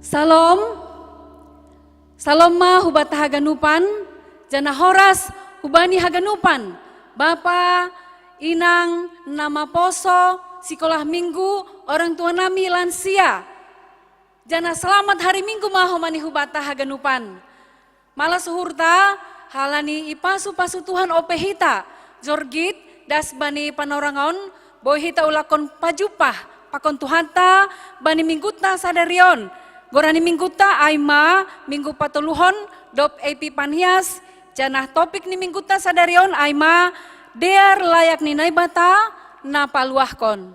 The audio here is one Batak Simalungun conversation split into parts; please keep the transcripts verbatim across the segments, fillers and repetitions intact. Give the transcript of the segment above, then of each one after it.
Salom. Salom ma hubata haganupan, janah horas hubani haganupan, Bapa, Inang, na maposo, sikolah minggu, orang tua nami lansia. Janah salamat hari Minggu ma hubani hubata haganupan. Malas uhurta, halani ipasu-pasu Tuhan ope hita, jorgit, das bani panorangon, boi hita ulakon pajupah, pakon Tuhanta, bani mingguta sadarion. Gorani mingguta ai ma, minggu patoluhon, dob Epipanias, janah topik ni mingguta sadarion ai ma, dear layak ni Naibata, na paluahkon.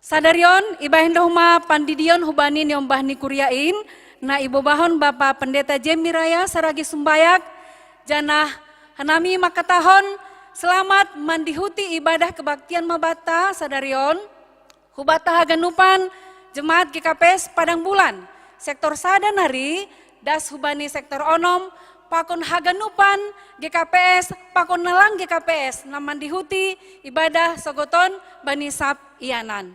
Sadarion, ibahen do homa pandidion hubani niombah ni kuria in, na ibobahon Bapa Pendeta Jemi Raya saragi sumbayak, janah hanami makatahon, selamat mandihuti ibadah kebaktian mabata sadarion, hubata haganupan, jemaat G K P S Padang Bulan, sektor sada nari, das hubani sektor onom, pakon haganupan G K P S, pakon nalang G K P S, na mandihuti ibadah sogoton bani sab ianan.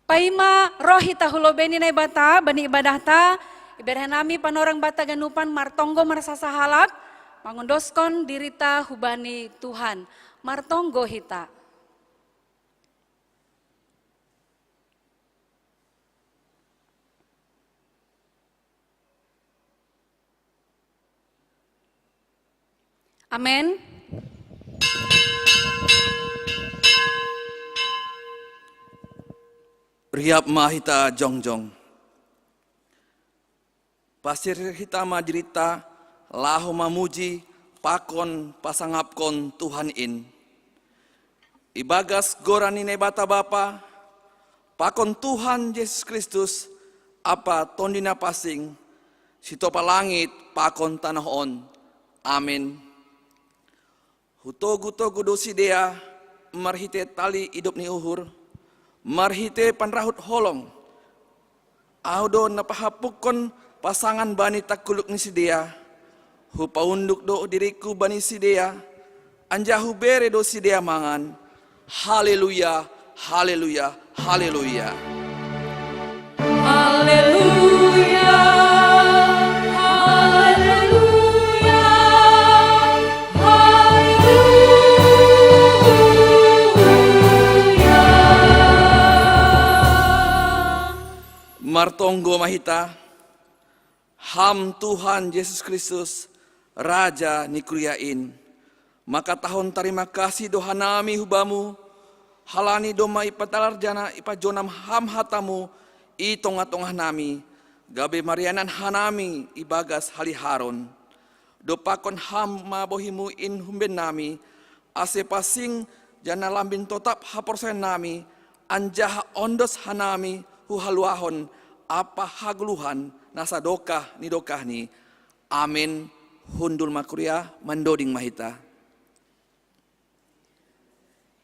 Paima roh hita hu lobei ni Naibata, bani ibadahta, ibereh nami panorang bata ganupan martonggo marsasahalak, mangondoskon dirita hubani Tuhan. Martonggo hita. Amen. Riap ma hita jongjong. Pasir hita ma dirita, laho mamuji, pakon pasangapkon Tuhan in. Ibagas goran ni Naibata Bapa, pakon Tuhan Jesus Kristus, Apa Tondi na pansing, sitopa langit pakon tanoh on. Amin. Hutogu-togu do sidea, marhitei tali idop ni uhur, marhitei panrahut holong. Ahu do na pahapukkon pasangan bani tangkuluk ni sidea, hupaunduk do diriku bani sidea, anjaha hubere do sidea mangan. Haleluya, haleluya, haleluya. Haleluya, haleluya, haleluya. Martonggo ma hita. Ham Tuhan Jesus Kristus, Raja ni kuria in, makatahon tarima kasih do hanami hu Bamu, halani domma ipatalar janah ipajonam Ham hataMu i tongah-tongah nami, gabe marianan hanami ibagas haliharon. Dob pakon Ham ma bohiMu in humben nami, ase pansing janah lambin totap haporsayaon nami, anjaha ondos hanami hu haluahon ampa hagoluhan na sadokah ni dokahni. Amen. Hundul ma kuria, mandoding ma hita.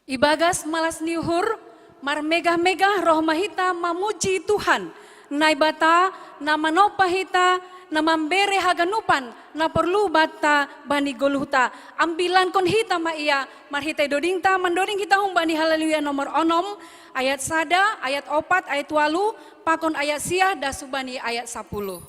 Ibagas malas ni uhur, marmegah-megah roh ma hita mamuji Tuhan, Naibata na manompa hita, na mambere haganupan na porlu banta bani goluhta. Ambilankon hita ma Ia, marhitei dodingta, mandoding hita humbani Haleluya nomor onom, ayat sada, ayat opat, ayat ualu, pakon ayat sia, das hubani ayat sapuluh.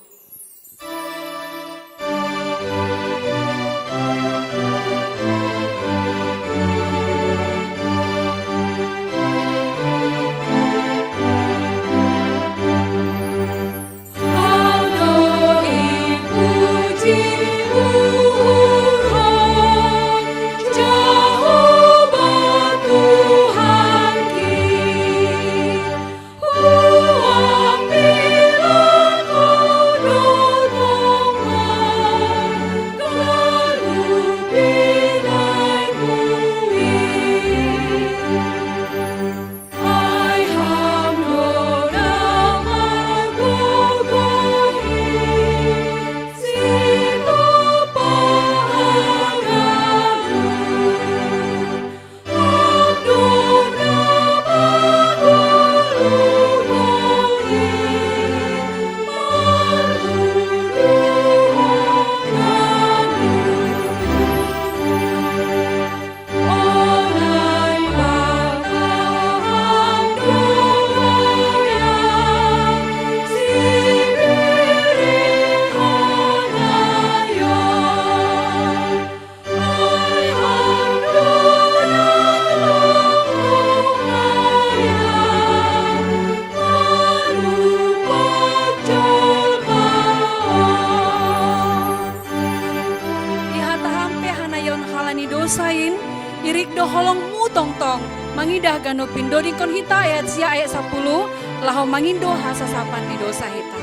Yon halani dosain, irik do holongmu tongtong, mangidah ganupin. Dodingkon hita ayat sia ayat sapuluh, laho mangindo hasasapan ni dosa hita.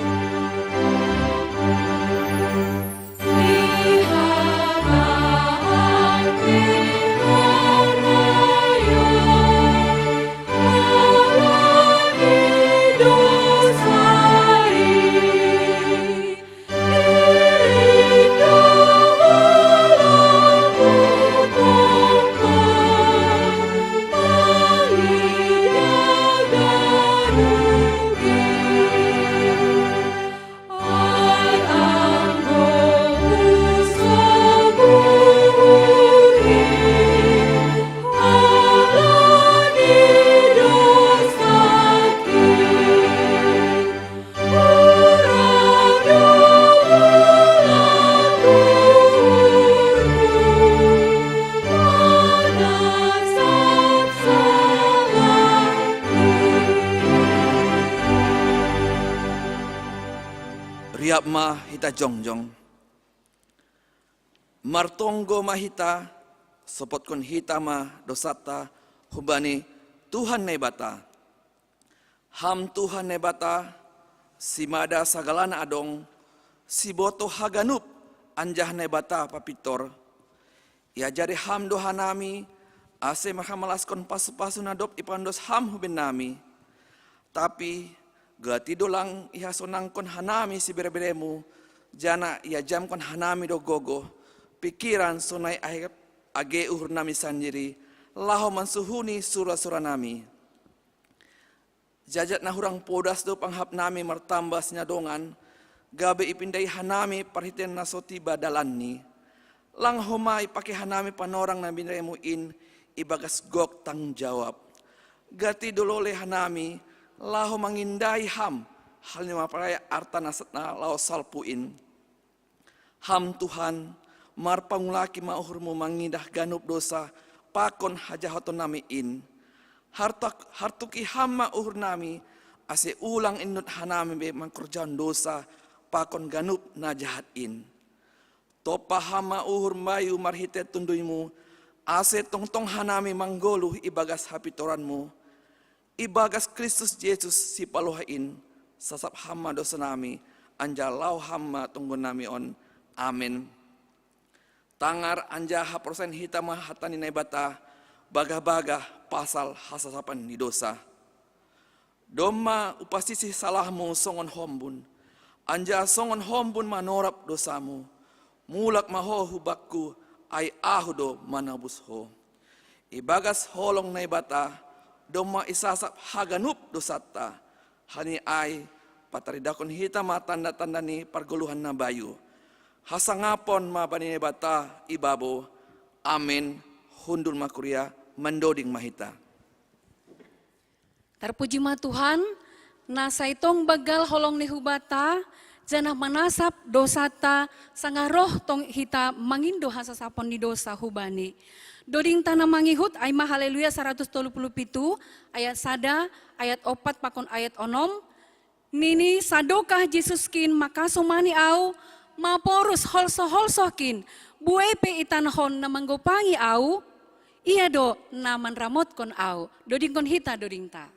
Riap ma hita jongjong. Martonggo ma hita, sopotkon hita ma dosanta hubani Tuhan Naibata. Ham Tuhan Naibata, simada sagalana adong, sibotoh haganup, anjaha Naibata papintor. Iajari Ham do hanami, ase marhamalaskon pasupasu na dob ipandos Ham hu bennami. Tapi gati do lang ihasonangkon hanami sibereberemu, janah iajamkon hanami do gogoh, pikiran sonai age uhurnami sandiri, laho mansuhuni surasuranami. Jajat na hurang podas do panghapnami martamba sinyadongan, gabe ipindahi hanami parhiteion na so tiba dalanni. Lang homa ipake hanami panorang na binere-Mu in ibagas gok tanggung jawab. Gati do lole hanami, laho mangindahi Ham, halani marparaya arta na laho salpu in. Ham Tuhan, marpangulaki ma uhur-Mu mangidah ganup dosa pakon hajahatonnami in. Hartuki Ham ma uhurnami, ase ulang inut hanami be mangkorjahon dosa pakon ganup na jahat in. Tompa Ham ma uhur mbayu marhitei Tonduy-Mu, ase tongtong hanami manggoluh ibagas hapintoran-Mu. Ibagas Kristus Jesus Sipaloha in, sasap Ham ma dosanami, anjaha laho Ham ma tonggonami on. Amen. Tangar anjaha haporsayaon hita ma hata ni Naibata, bagah-bagah pasal hasasapan ni dosa. Domma hupasisih salahmu songon hombun, anjaha songon hombun manorap dosamu. Mulak ma ho hu bakku, ai Ahu do manobus ho. Ibagas holong Naibata, domma isasap haganup dosanta. Halani ai, pataridahkon hita ma tanda-tanda ni pargoluhan na bayu. Hasangapon ma bani Naibata ibabo. Amen. Hundul ma kuria, mandoding ma hita. Tarpuji ma Tuhan, na sai tong banggal holong ni hubata, janah manasap dosanta, sanggah roh tong hita mangindo hasasapon ni dosa hu Bani. Dodingta na mangihut, ai ma Haleluya saratus tolu puluh pitu, ayat sada, ayat opat pakon ayat onom. Nini sadokah Jesus kin, makasomani Ahu, maporus holsoh-holsoh kin, buei pe i tanoh on na manggopangi Ahu, Ia do na manramotkon Ahu. Dodingkon hita dodingta.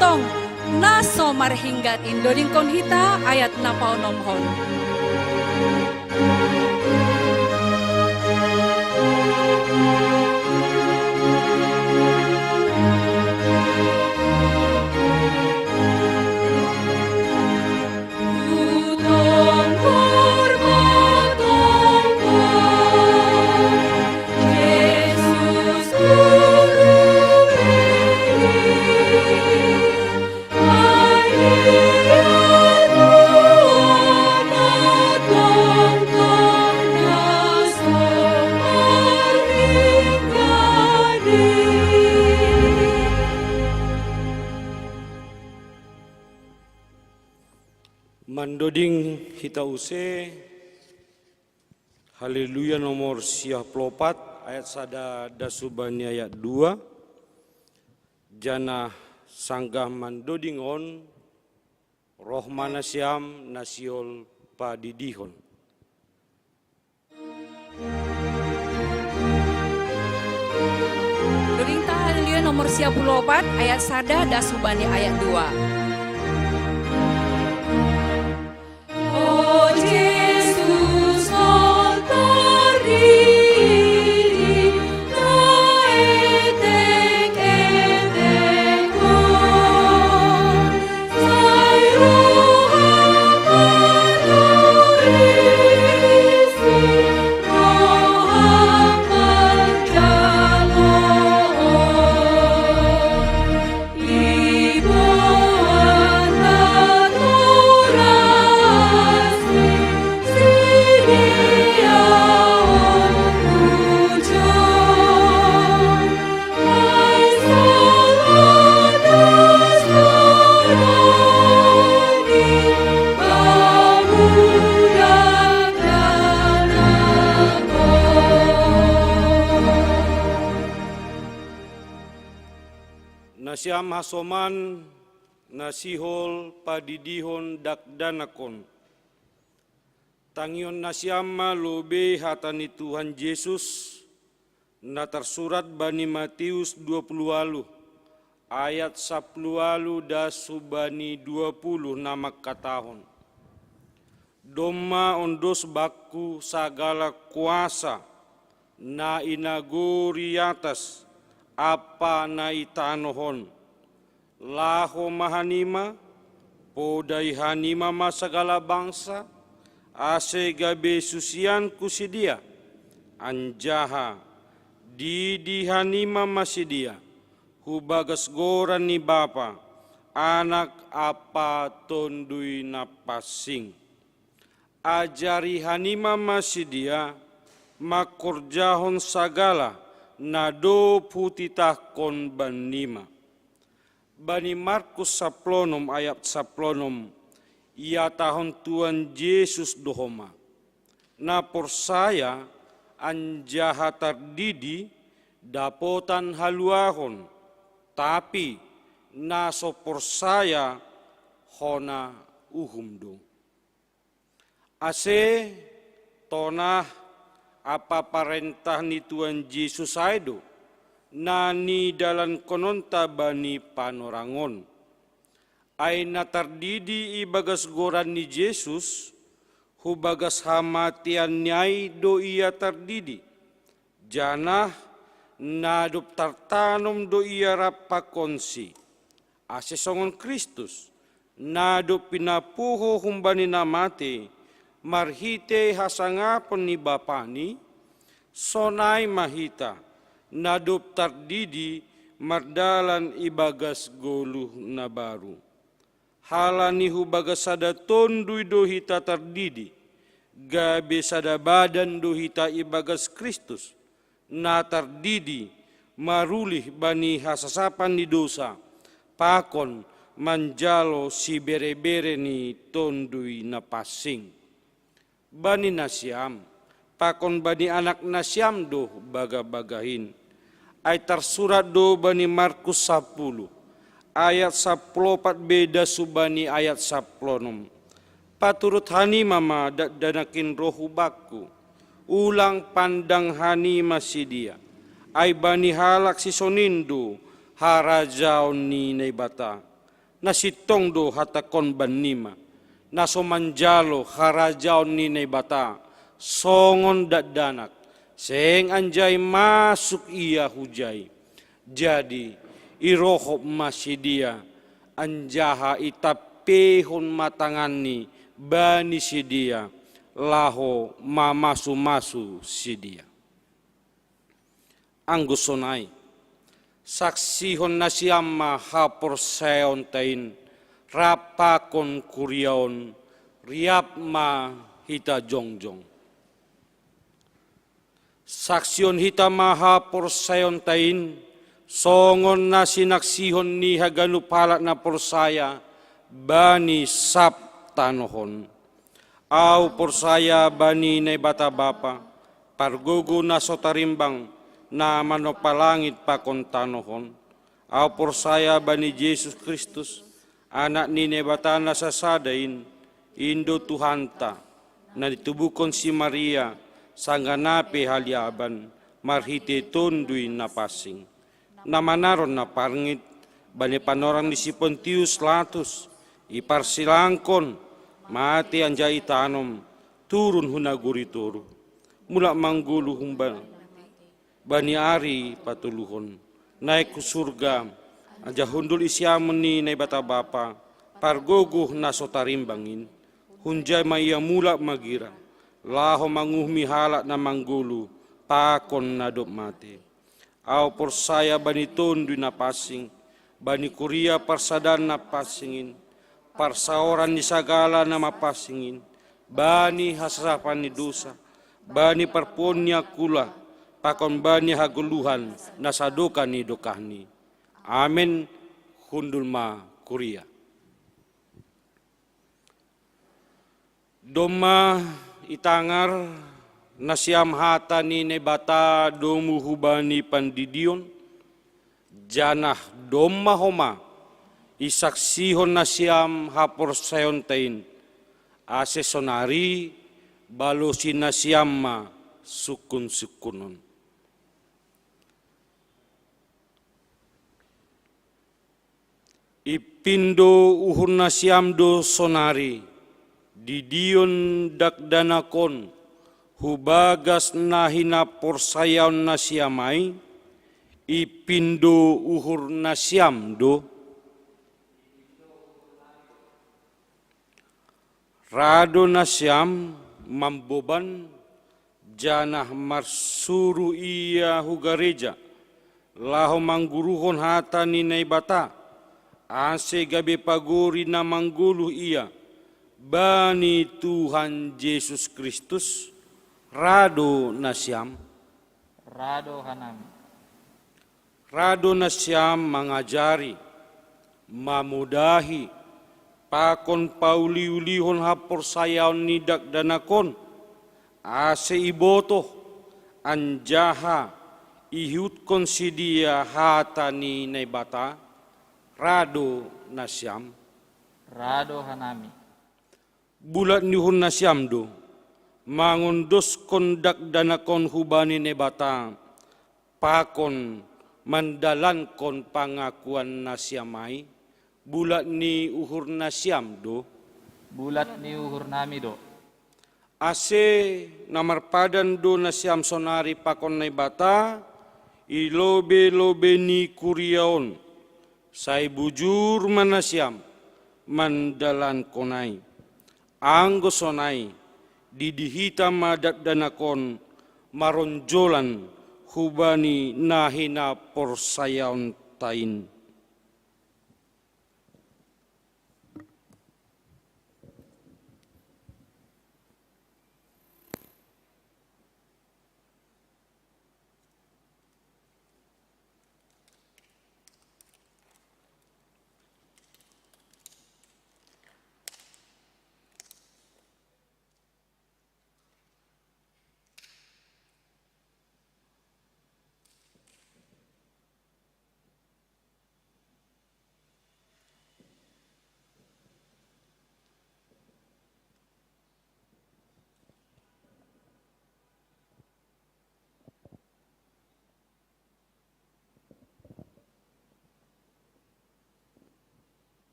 tong na so marhinggan in. Dodingkon hita ayat na paonomhon. Mandoding hita use, Haleluya nomor siah plopat, ayat sada dasu bani ayat dua. Janah sanggah mandoding on, roh ma nasiam na sihol padidihon. Dodingta Haleluya nomor siah puluh opat, ayat sada dasu bani ayat dua. O Jesus, Nazaret, Nasiam hasoman na sihol padidihon dakdanakon. Tangihon nasiam ma lobei hata ni Tuhan Jesus, na tarsurat bani Matius dua puluh ualuh, ayat sapuluh ualuh dasu bani dua puluh na mangkatahon: Domma ondos bangku sagala kuasa, na i nagori atas ampa na i tanoh on. Laho ma hanima, podai hanima ma sagala bangsa, ase gabe susianku sidea, anjaha didi hanima ma sidea, hu bagas goran ni Bapa, Anak ampa Tonduy Napansing. Ajari hanima ma sidea mangkorjahon sagala na dob hutitahkon bannima. Bani Markus saplonom ayat saplonom, ihatahon Tuhan Jesus do homa: Na porsaya anjaha tardidi dapotan haluahon, tapi na so porsaya hona uhum do. Ase tonah ampa parentah ni Tuhan Jesus ai do, na nidalankononta bani panorang on. Ai na tardidi ibagas goran ni Jesus, hu bagas hamateanni ai do ia tardidi, janah na dob tartanom do ia rap pakonsi. Ase songon Kristus, na dob pinapuho humbani na mate marhitei hasangapon ni Bapani, sonai ma hita, na dob tardidi mardalan ibagas goluh na baru. Halani hu bagas sada tonduy do hita tardidi, gabe sada badan do hita ibagas Kristus, na tardidi marulih bani hasasapan ni dousa, pakon manjalo siberebere ni Tonduy Napansing. Bani nasiam, pakon bani anak nasiam do bagabagain. Ai tarsurat do bani Markus sapuluh, ayat sapuluh opat be dasu bani ayat sapuluh onom: Paturut hanima ma dakdanakin roh hu bangku, ulang pandang hanima sidea, ai bani halak sisonin do harajaon ni Naibata. Na sintong do hatangkon bannima, na so manjalo harajaon ni Naibata songon dakdanak, seng anjai masuk ia hujai. Jadi irohop ma sidea, anjaha itampeihon ma tanganni bani sidea, laho mamasu-masu sidea. Anggo sonai, saksihon nasiam ma haporsayaonta in rap pakon kuria on, riap ma hita jongjong. Saksihon hita ma haporsayaonta in, songon na sinaksihon ni haganup halak na porsaya bani sab tanoh on. Ahu porsaya bani Naibata Bapa, pargogo na so tarimbang, na manompa langit pakon tanoh on. Ahu porsaya bani Jesus Kristus, Anak ni Naibata na sasada in, in do Tuhanta, na nitubuhkon si Maria, sanggah na pe haliaban, marhite Tonduy Napansing. Na manaron na parngit bani panorang ni si Pontius Latus, iparsilangkon, mate anjaha itanom, turun hu nagori toruh. Mulak manggoluh humbani bani ari patoluhon, naek hu surga, anjaha hundul i siamun ni Naibata Bapa, pargogo na so tarimbang in. Hunjai ma ia mulak magira, laho manguhumi halak na manggoluh pakon na dob mate. Ahu porsaya bani Tonduy Napansing, bani kuria parsadaan na pansing in, parsaoran ni sagala na mapansing in, bani hasasapan ni dosa, bani parpuon ni angkula, pakon bani hagoluhan na sadokah ni dokahni. Amen. Hundul ma kuria. Domma itangar nasiam hata ni Naibata domu hubani pandidion, janah domma homa isaksihon nasiam haporsayaonta in, ase sonari balosi nasiam ma sungkun-sungkunon. Ipindo uhur nasiam do sonari, didion dakdanak on, hu bagas na hinaporsayaon nasiam ai, ipindo uhur nasiam do. Ra do nasiam mamboban, janah marsuru ia hu gareja, laho mangguruhon hata ni Naibata, ase gabe pagori na manggoluh ia, bani Tuhan Jesus Kristus, ra do nasiam. Ra do hanami. Ra do nasiam mangajari, mamudahi, pakon pauli-ulihon haporsayaon ni dakdanak on, ase ibotoh, anjaha ihutkon sidea hata ni Naibata, ra do nasiam. Ra do hanami. Bulat ni uhur nasiam do, mangondoskon dakdanak on hubani Naibata, pakon mandalankon pangakuan nasiam ai, bulat ni uhur nasiam do. Bulat ni uhur nami do. Ase na marpadan do nasiam sonari pakon Naibata, i lobe-lobe ni kuria on, sai bujur ma nasiam mandalankon ai. Anggo sonai, didi hita ma dakdanak on maronjolan hubani na hinaporsayaonta in.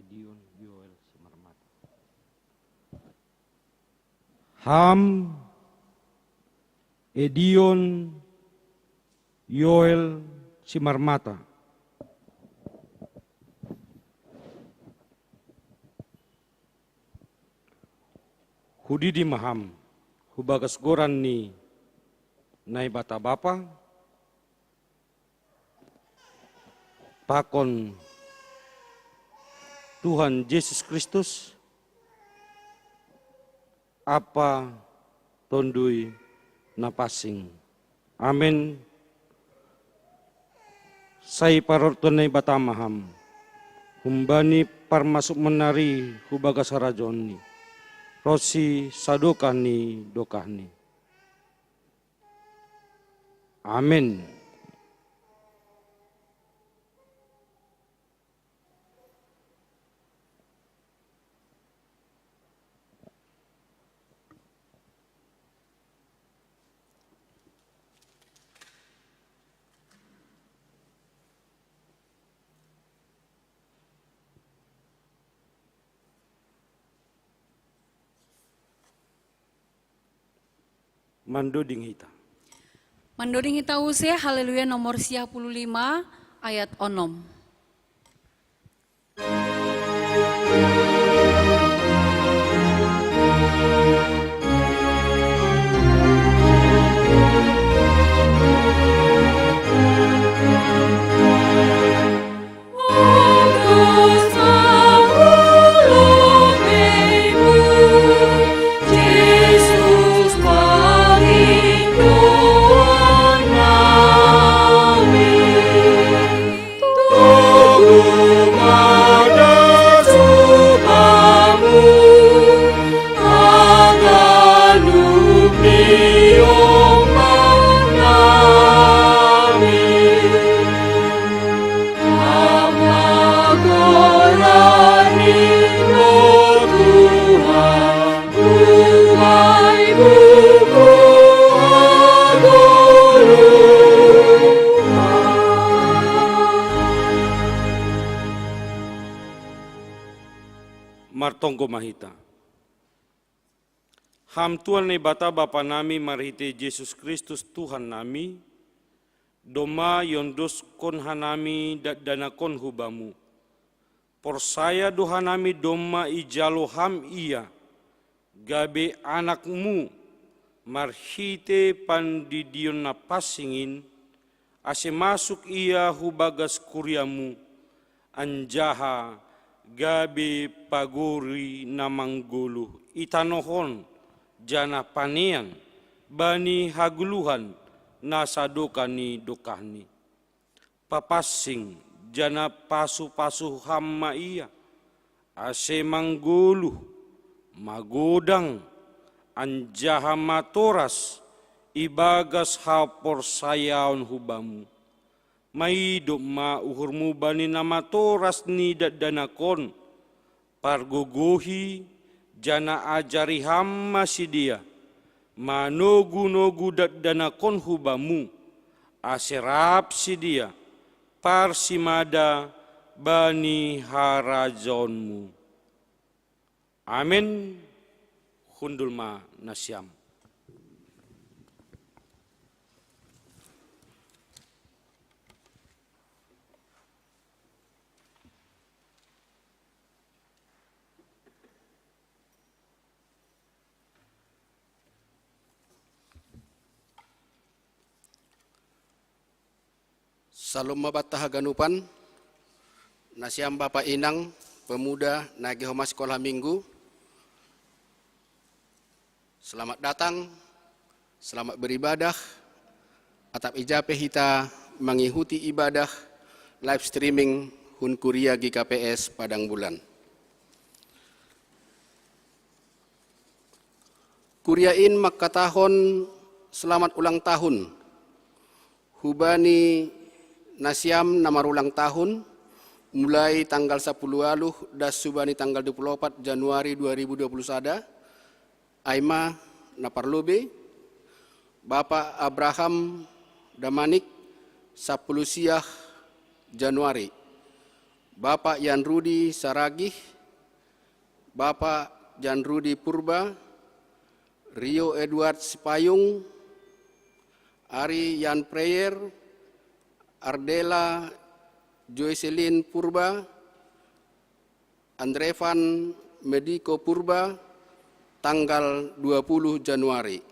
Dion Yoel Simarmata. Ham Edion Yoel Simarmata. Hudidi ma ham hu bagas goran ni Naibata Bapa, pakon Tuhan Jesus Kristus, Ampa Tonduy Napansing. Amen. Sai parorot Naibata ma ham humbani parmasuk manari hu bagas harajaonNi, ronsi sadokah ni dokahni. Amen. Mandoding hita. Mandoding hita use Haleluya nomor sia puluh lima ayat onom. Martonggo ma hita. Ham Tuhan Naibata Bapa nami marhitei Jesus Kristus Tuhan nami, domma iondoskon hanami dakdanak on hu Bamu. Porsaya do hanami domma ijalo Ham Ia, gabe anakMu, marhitei pandidion na pansing in, ase masuk Ia hu bagas kuria-Mu, anjaha gabe pagori na manggoluh i tanoh on, janah panean bani hagoluhan na sadokah ni dokahni. Papansing janah pasupasu Ham ma Ia, ase manggoluh, magodang, anjaha matoras ibagas haporsayaon hu Bamu. Maidop ma uhurMu bani na matoras ni dakdanak on, pargogohi, janah ajari Ham ma sidea, manogunogu dakdanak on hu Bamu, ase rap sidea parsimada bani harajaonMu. Amen. Hundul ma nasiam. Salom ma banta haganupan, nasiam bapa inang, pemuda, na gehoma sikolah minggu. Selamat datang, selamat beribadah. Atap ija pe hita mangihuti ibadah live streaming hun Kuria G K P S Padang Bulan. Kuria in mangkatahon selamat ulang tahun hubani nasiam na marulang tahun, mulai tanggal sapuluh ualuh das hubani tanggal dua puluh opat Januari dua ribu dua puluh sada, ai ma na parlobei, Bapa Abraham Damanik, sapuluh siah Januari, Bapak Yan Rudi Saragih, Bapak Jan Rudi Purba, Rio Edward Sipayung, Ari Yan Prayer, Ardela Joycelyn Purba, Andrevan Mediko Purba, tanggal dua puluh Januari.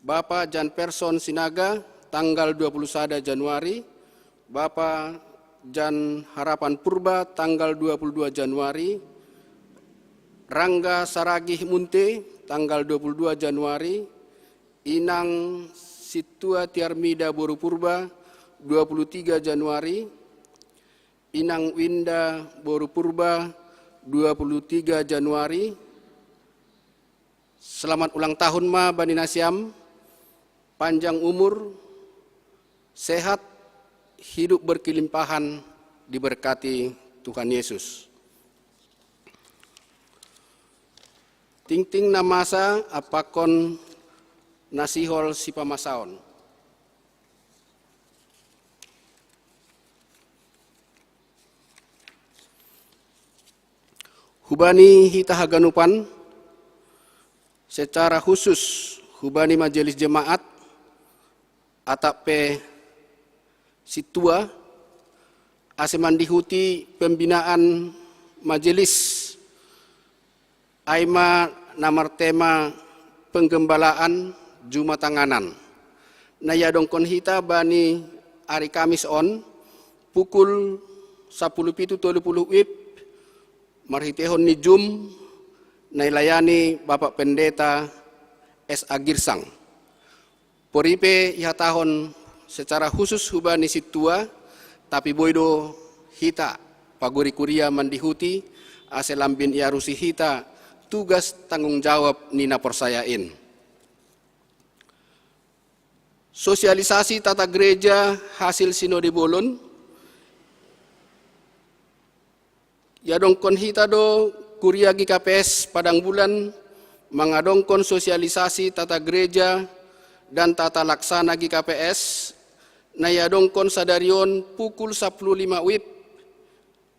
Bapa Jan Person Sinaga, tanggal dua puluh sada Januari. Bapa Jan Harapan Purba, tanggal dua puluh dua Januari. Rangga Saragih Munte, tanggal dua puluh dua Januari. Inang Situa Tiarmida Boru Purba, dua puluh tiga Januari. Inang Winda Boru Purba, dua puluh tiga Januari. Selamat ulang tahun ma bani nasiam, panjang umur, sehat, hidup berkelimpahan, diberkati Tuhan Yesus. Tingting na masa apakon na sihol sipamasaon. Hubani hita haganupan, secara khusus hubani majelis jemaat, atap pe situa, ase mandihuti pembinaan majelis, ai ma na martema penggembalaan juma tanganan. Na iadongkon hita bani ari Kamis on, pukul sapuluh pitu tolu puluh wib, marhitehon ni Zoom, na ilayani Bapak Pendeta S A Girsang. Poripe ihatahon secara khusus hubani situa, tapi boi do hita pagori kuria mandihuti, ase lambin iarusi hita tugas tanggung jawab ni na porsaya in. Sosialisasi tata gereja hasil sinode bolon. Iadongkon hita do kuria G K P S Padang Bulan mangadongkon sosialisasi tata gereja dan tata laksana G K P S, na iadongkon sadari on pukul sapuluh lima wib,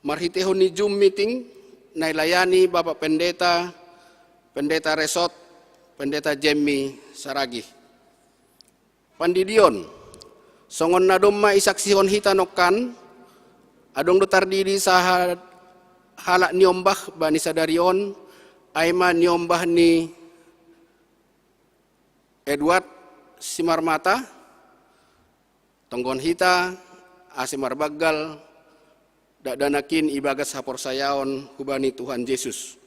marhitehon ni Zoom meeting, na ilayani Bapak Pendeta, Pendeta Resort, Pendeta Jemmy Saragih. Pandidion, songon na domma isaksihon hita nongkan, adong do tardidi sahalak niombah bani sadari on, ai ma niombah ni Edward Simarmata. Tonggon hita ase marbanggal dakdanak in ibagas haporsayaon hubani Tuhan Jesus.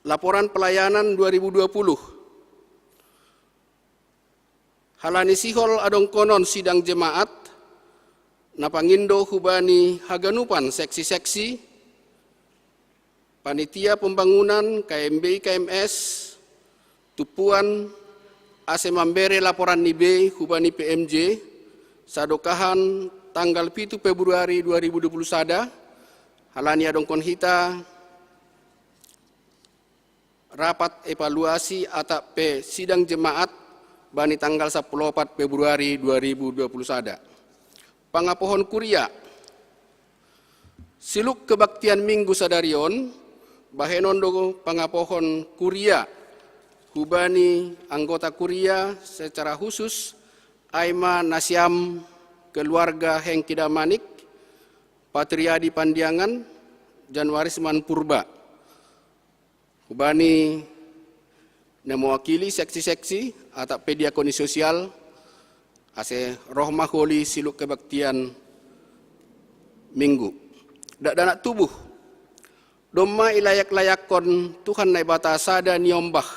Laporan pelayanan dua ribu dua puluh. Halani sihol adongkonon sidang jemaat, na pangindo hubani haganupan seksi-seksi, panitia pembangunan, K M B I, K M S, tumpuan, ase mambere laporan ni bei hubani P M J, sadokahan tanggal pitu Februari dua ribu dua puluh sada, halani adongkon hita rapat evaluasi atap pe sidang jemaat bani tanggal sapuluh opat Februari dua ribu dua puluh sada. Pangapohon kuria. Siluk kebaktian Minggu sadari on, bahenon do pangapohon kuria hubani anggota kuria secara khusus, ai ma nasiam keluarga Hengki Damanik, Patriadi Pandiangan, Januaris Manpurba. Hubani na mewakili seksi-seksi atap pe diakoni sosial, ase roh ma holi siluk kebaktian Minggu. Dakdanak tubuh, domma ilayak-layakkon Tuhan Naibata sada niombah,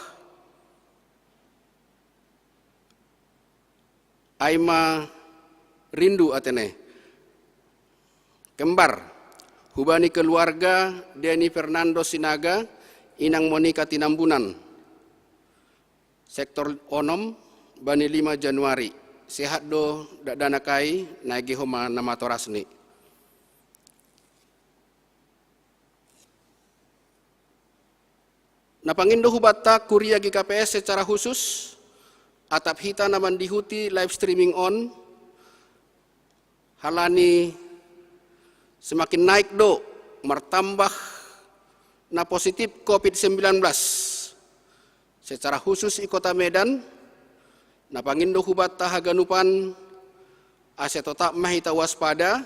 ai ma rindu atene. Kembar, hubani keluarga Denny Fernando Sinaga, inang Monica Tinambunan, sektor onom, bani lima Januari. Sehat do dakdanak ai, na igeho ma namatorasni. Na pangindo hubanta kuria G K P S secara khusus, atap hita na mandihuti live streaming on, Halani semakin naik do martambah na positif covid sembilan belas, secara khusus i Kota Medan, na pangindo hubanta haganupan ase totap ma hita waspada,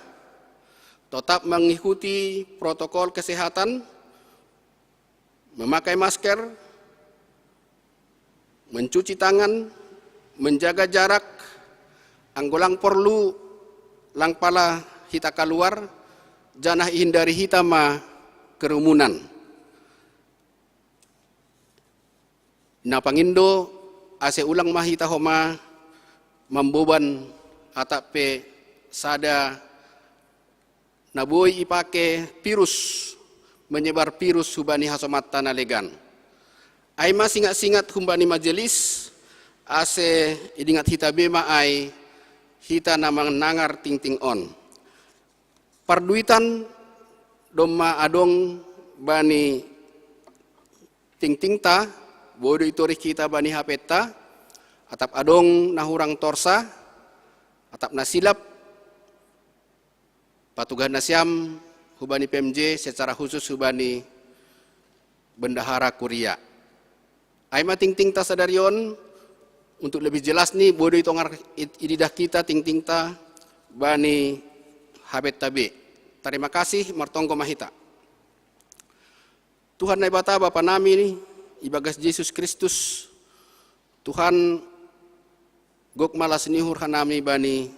totap mengikuti protokol kesehatan, memakai masker, mencuci tangan, menjaga jarak, anggo lang porlu lang pala hita kaluar, janah ihindari hita ma kerumunan. Na pangindo ase ulang ma hita homa mamboban atap pe sada na boi ipake virus, menyebar virus hubani hasomanta na legan. Ai ma singat-singat humbani majelis, ase idingat hita be ma ai hita na manangar tingting on. Parduitan domma adong bani tingtingta, boi do itorih hita bani hapenta, atap adong na hurang torsa, atap na silap, patugahan nasiam hubani P M J, secara khusus hubani bendahara kuria. Ai ma tingtingta sadari on, untuk lebih jelas ni, boi do itongar ididah hita tingtingta bani hapenta be. Tarima kasih, martonggo ma hita. Tuhan Naibata Bapa nami ibagas Jesus Kristus, Tuhan, gok ma las ni uhur hanami bani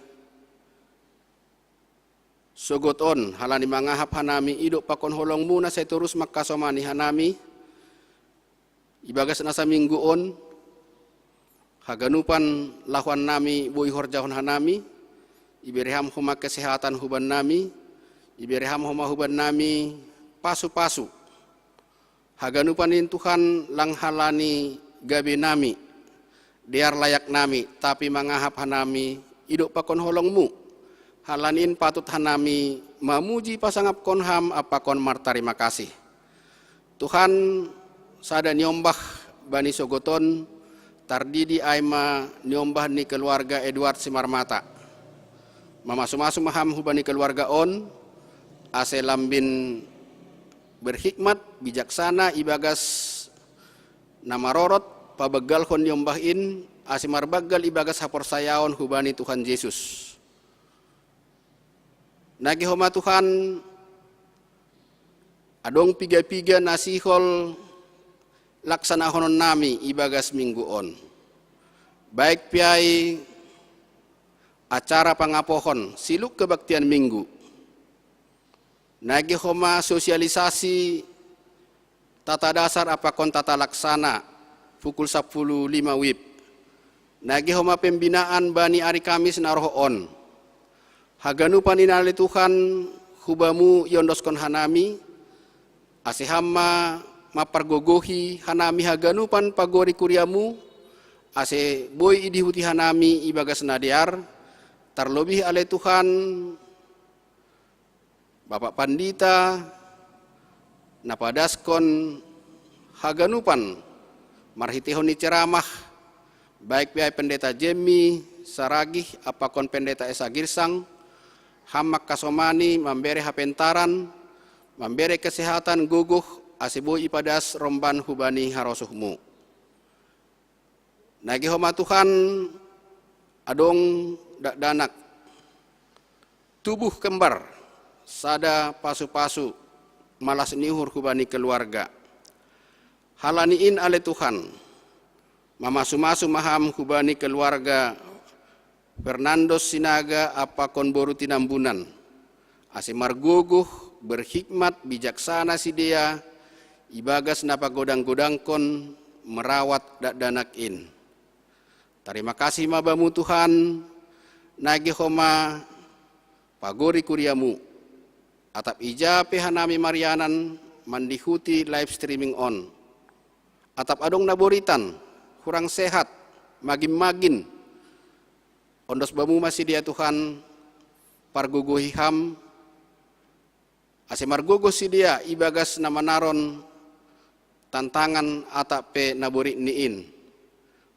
sogot on, halani mangahap hanami idop pakon holongmu na sai torus mangkasomani hanami ibagas na saminggu on, haganupan lahoan nami boi horjahon hanami, ibere ham homa kesehatan huban nami, ibere ham homa huban nami pasu-pasu. Haganupan in Tuhan lang halani gabe nami, dear layak nami, tapi mangahap hanami idop pakon holongmu. Halani in patut hanami mamuji pasangapkon ham ampakon martarima kasih. Tuhan, sada niombah bani sogot on, tardidi ai ma niombah ni keluarga Eduard Simarmata. Mamasu-masu ma ham hubani keluarga on, ase lambin berhikmat, bijaksana ibagas na marorot, pabanggalhon niombah in, ase marbanggal ibagas haporsayaon hubani Tuhan Jesus. Nage homa Tuhan, adong piga-piga na sihol laksanahonon nami ibagas minggu on. Baik pe ai acara pangapohon siluk kebaktian minggu. Nage homa sosialisasi tata dasar ampakon tata laksana pukul sapuluh lima wib. Nage homa pembinaan bani ari Kamis na roh on. Haganupan in ale Tuhan, hubamu iondoskon hanami, ase ham ma mampargogohi hanami haganupan pagori kuriamu, ase boi idihuti hanami ibagas na dear, tarlobih ale Tuhan, Bapak Pandita, na padaskon haganupan marhiteihon ni ceramah, baik pe ai Pendeta Jemmy Saragih ampakon Pendeta Esa Girsang, ham mangkasomani mambere hapentaran, mambere kesehatan gogoh ase boi ipadas romban hubani harosuhmu. Nage homa Tuhan, adong dakdanak tubuh kembar, sada pasu-pasu malas ni uhur hubani keluarga. Halani in ale Tuhan, mamasu-masu ma ham hubani keluarga Fernandos Sinaga ampakon boru Tinambunan, ase margogoh, berhikmat, bijaksana sidea ibagas na pagodang-godangkon merawat dakdanak in. Tarima kasih ma bamu Tuhan, nage homa pagori kuriamu, atap ija pe hanami marianan mandihuti live streaming on. Atap adong na boritan, hurang sehat, magin-magin. Ondos bamu ma sidea Tuhan, pargogohi ham, ase margogoh sidea ibagas na manaron tantangan atap pe na borit ni in.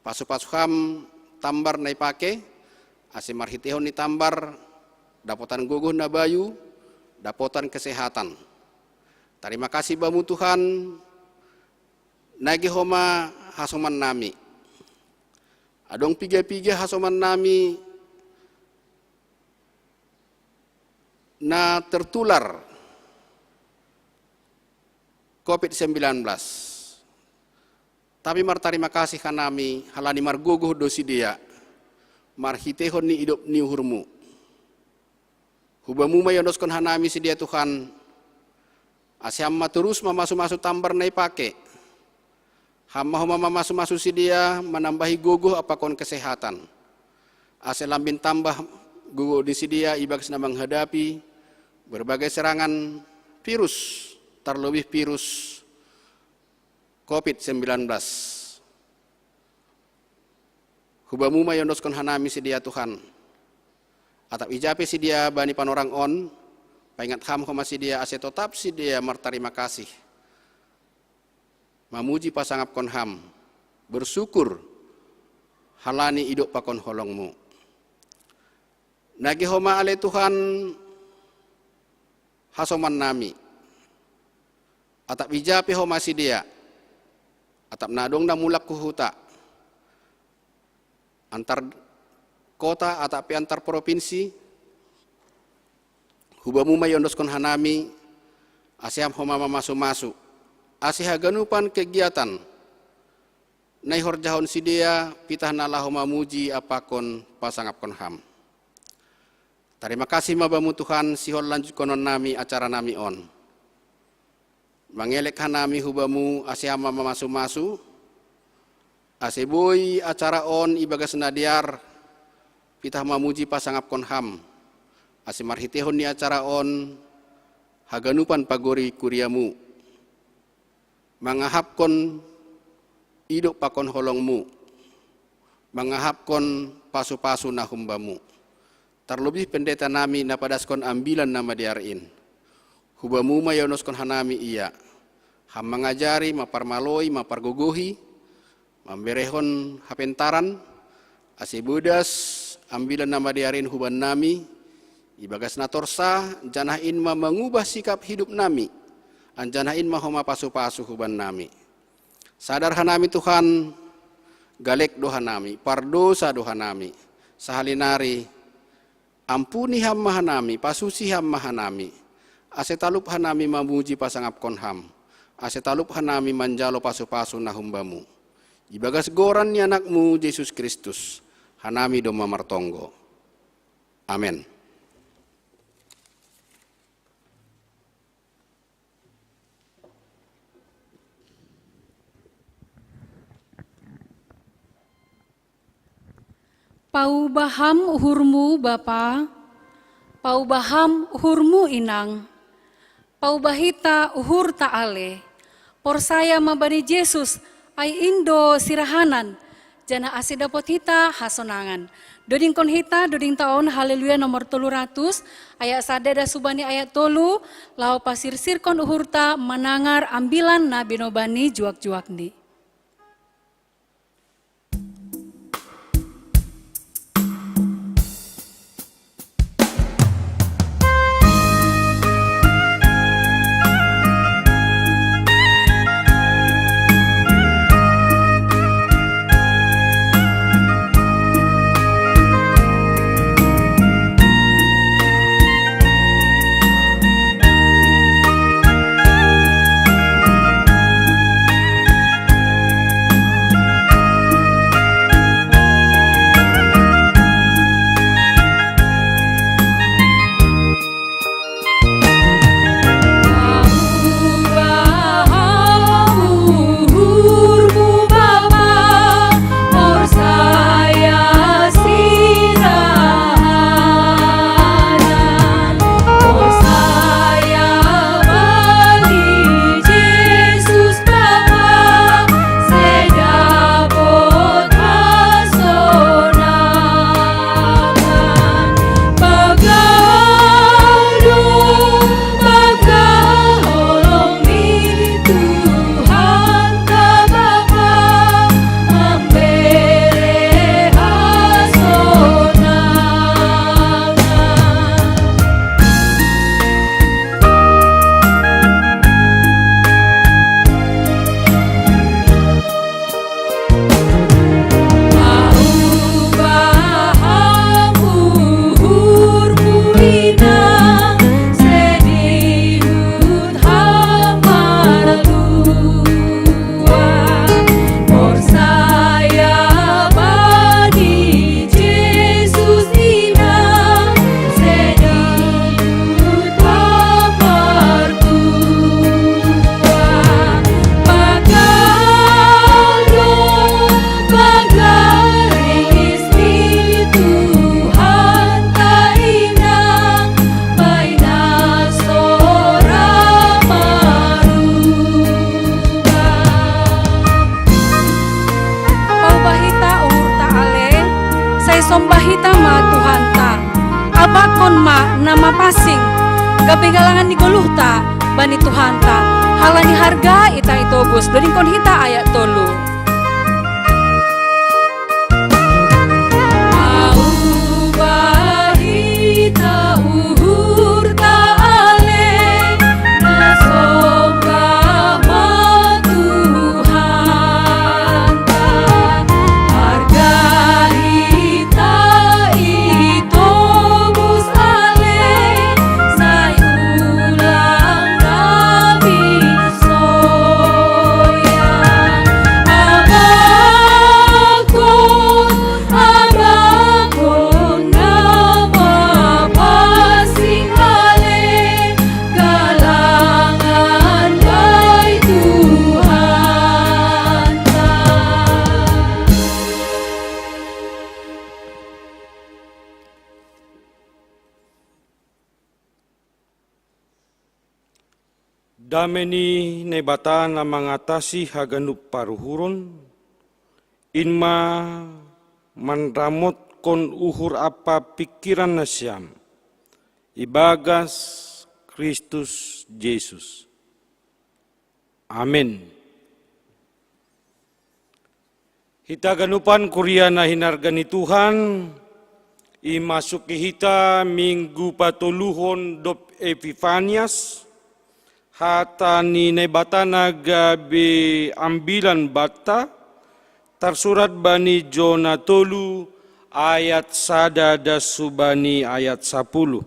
Pasu-pasu ham tambar na ipake, ase marhiteihon ni tambar dapotan gogoh na bayu, dapotan kesehatan. Tarima kasih bamu Tuhan, nage homa hasoman nami. Adong piga-piga hasoman nami na tertular covid sembilan belas. Tapi martarima kasih hanami halani margogoh do sidea marhitehon ni idop ni uhurmu. Hubamu ma iondoskon hanami sidea Tuhan, ase ham ma torus mamasu-masu tambar na ipake. Ham ma homa mamasu-masu sidea manambahi gogoh pakon kesehatan. Ase lambin tambah gogoh ni sidea ibagas na manghadapi berbagai serangan virus, terlebih virus covid sembilan belas. Hubamu ma iondoskon hanami sidea Tuhan. Atap ijape sidea bani panorang on, paingat ham homa sidea ase totap sidea martarima kasih. Mamuji pasangapkon ham, bersyukur halani idop pakon holongmu. Nage homa ale Tuhan hasoman nami. Atap ijape homa sidea. Atap na adong na mulak hu huta. Antar kota atap pe antar propinsi. Hubamu ma iondoskon hanami, ase ham homa mamasu-masu. Ase haganupan kegiatan na ihorjahon sidea pitah na laho mamuji pakon pasangapkon ham. Tarima kasih ma bamu Tuhan sihol lanjutkonon nami acara nami on. Mangelek hanami hubamu ase ham ma mamasu-masu, ase boi acara on ibagas na dear, pitah mamuji pasangapkon ham, ase marhitehon ni acara on, haganupan pagori kuriamu, mangahapkon idop pakon holongmu, mangahapkon pasu-pasu na humbamu. Tarlobih pendeta nami na padaskon ambilan na madear in. Hubamu ma iondoskon hanami ia. Ham mangajari, maparmaloi, mapargogohi, mamberehon hapentaran, ase bodas ambilan na madear in huban nami, ibagas na torsa, janah in ma mangubah sikap hidup nami, anjanah in ma homa pasu-pasu huban nami. Sadar hanami Tuhan, galek do hanami, pardosa do hanami, sahali nari, ampuni ham ma hanami, pasuci ham ma hanami, ase talup hanami mamuji pasangapkon ham, ase talup hanami manjalo pasu-pasu na humbamu. Ibagas goran ni anakmu Jesus Kristus, hanami domma martonggo. Amen. Paubah ham uhurmu Bapa, paubah ham uhurmu Inang, paubah hita uhurta ale, porsaya ma bani Jesus, ai in do sirahanan, janah ase dapot hita hasonangan. Dodingkon hita doding ta on Haleluya nomor tolu ratus, ayat sada das hubani ayat tolu, laho pasirsirkon uhurta manangar ambilan na binoban ni juak-juakni. Somba hita ma Tuhanta. Abakon ma na mapansing, gabe galangan ni goluhta bani Tuhanta. Halani harga ita itobus, dodingkon hita ayat tolu. Au barita uhurta ale, na somba ma Tuhanta. Harga hita itobus ale, sai ulang gabe soya. Abakon, abakon na mapansing ale, galangan bai Tuhanta. Dame ni Naibata na mangatasi haganup paruhuron, in ma manramotkon uhur ampa pingkiran nasiam, ibagas Kristus Jesus. Amen. Hita ganupan kuria na hinarga ni Tuhan, imasuki hita minggu patoluhon dob Epifanias, hata ni Naibata na gabe ambilan banta, tarsurat bani Jona tolu ayat sada das hubani ayat sapuluh.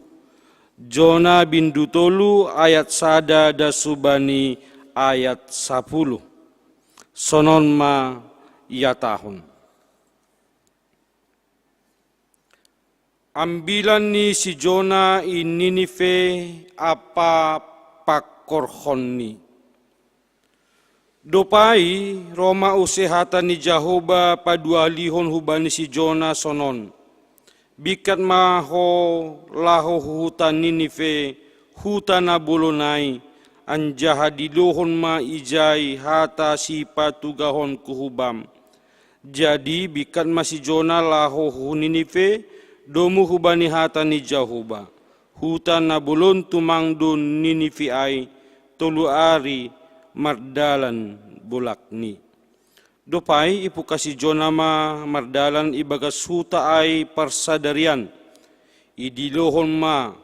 Jona bindu tolu ayat sada das hubani ayat sapuluh. Sonon ma ihatahon. Ambilan ni si Jona i Ninive ampa pangkorhonni. Dob ai, ro ma use hata ni Jahowa paduahalihon hubani si Jona sonon: Bingkat ma ho laho hu huta Ninive, huta na bolon ai, anjaha dilohon ma ijai hata sipatugahonku hu bam. Jadi bingkat ma si Jona laho hu Ninive, domu hubani hata ni Jahowa. Huta na bolon tumang do Ninive ai, tolu ari mardalan bolakni. Dob ai ipungka si Jona ma mardalan ibagas huta ai parsadarian. Idilohon ma,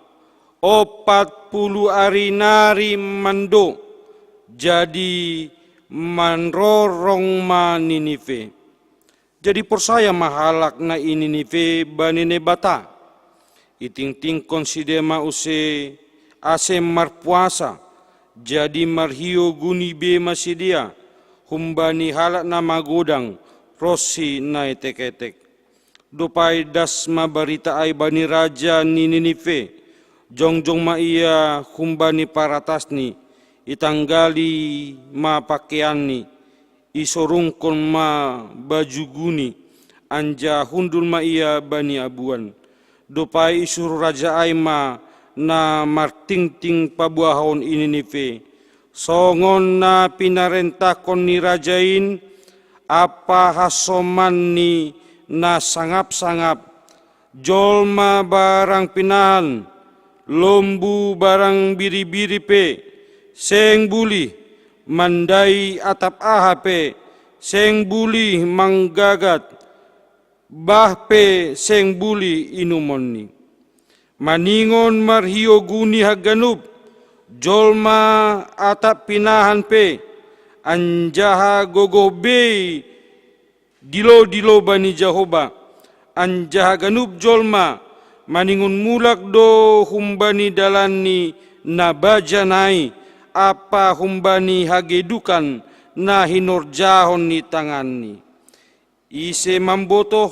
ompat pulu ari nari mando, jadi manrorong ma Ninive. Jadi porsaya ma halak na i Ninive bani Naibata. Itingtingkon sidea ma use ase marpuasa, jadi marhio guni be ma sidea humbani halak na magodang ronsi na etek-etek. Dob ai das ma barita ai bani raja ni Ninive. Jongjong ma ia humbani paratasni, itanggali ma pangkeanni, isorungkon ma baju guni, anjaha hundul ma ia bani abuan. Dob ai isuruh raja ai ma na martingting paboahon i Ninive, songon na pinarentahkon ni raja in, ampa hasomanni na sangap-sangap, jolma barang pinahan, lombu barang biri-biri pe, seng bulih, mandai atap aha pe, seng bulih manggagat, bah pe seng bulih inumonni. Maningon marhio guni haganup, jolma atap pinahan pe, anjaha gogoh bei dilo-dilo bani Jahowa, anjaha ganup jolma maningon mulak do humbani dalanni na bajan ai, ampa humbani hagedukan na hinorjahon ni tanganni. Ise mambotoh,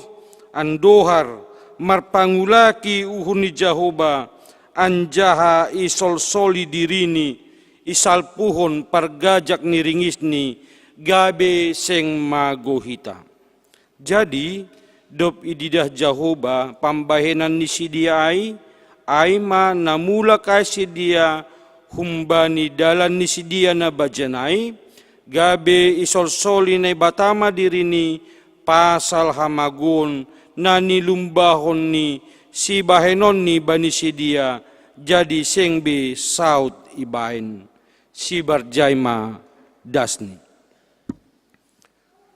andohar, marpangulaki uhur ni Jahowa, anjaha isolsoli dirini, isalpuhon pargajak ni ringisni, gabe seng magou hita. Jadi, dob ididah Jahowa pambahenan ni sidea ai, ai ma na mulak ai sidea humbani dalan ni sidea na bajan ai, gabe isolsoli Naibata ma dirini pasal hamagouon na nilumbahon ni sibahenon ni bani sidea, jadi seng be saut ibaen. Sibarjai ma dasni.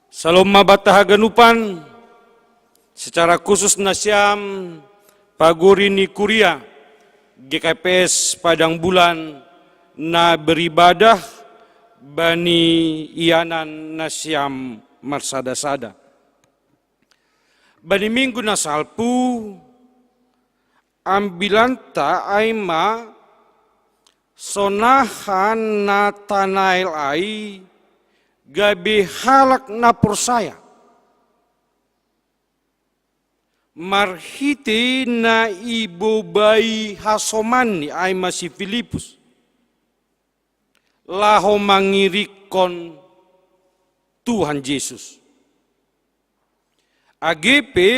Salom ma banta haganupan, secara khusus nasiam pagori ni kuria G K P S Padang Bulan na beribadah bani ianan nasiam marsada-sada. Bani minggu na salpu, ambilanta ai ma sonaha Natanael ai gabe halak na porsaya. Marhite na ibobai hasomanni ai ma si Filipus, laho mangirikkon Tuhan Jesus. Age pe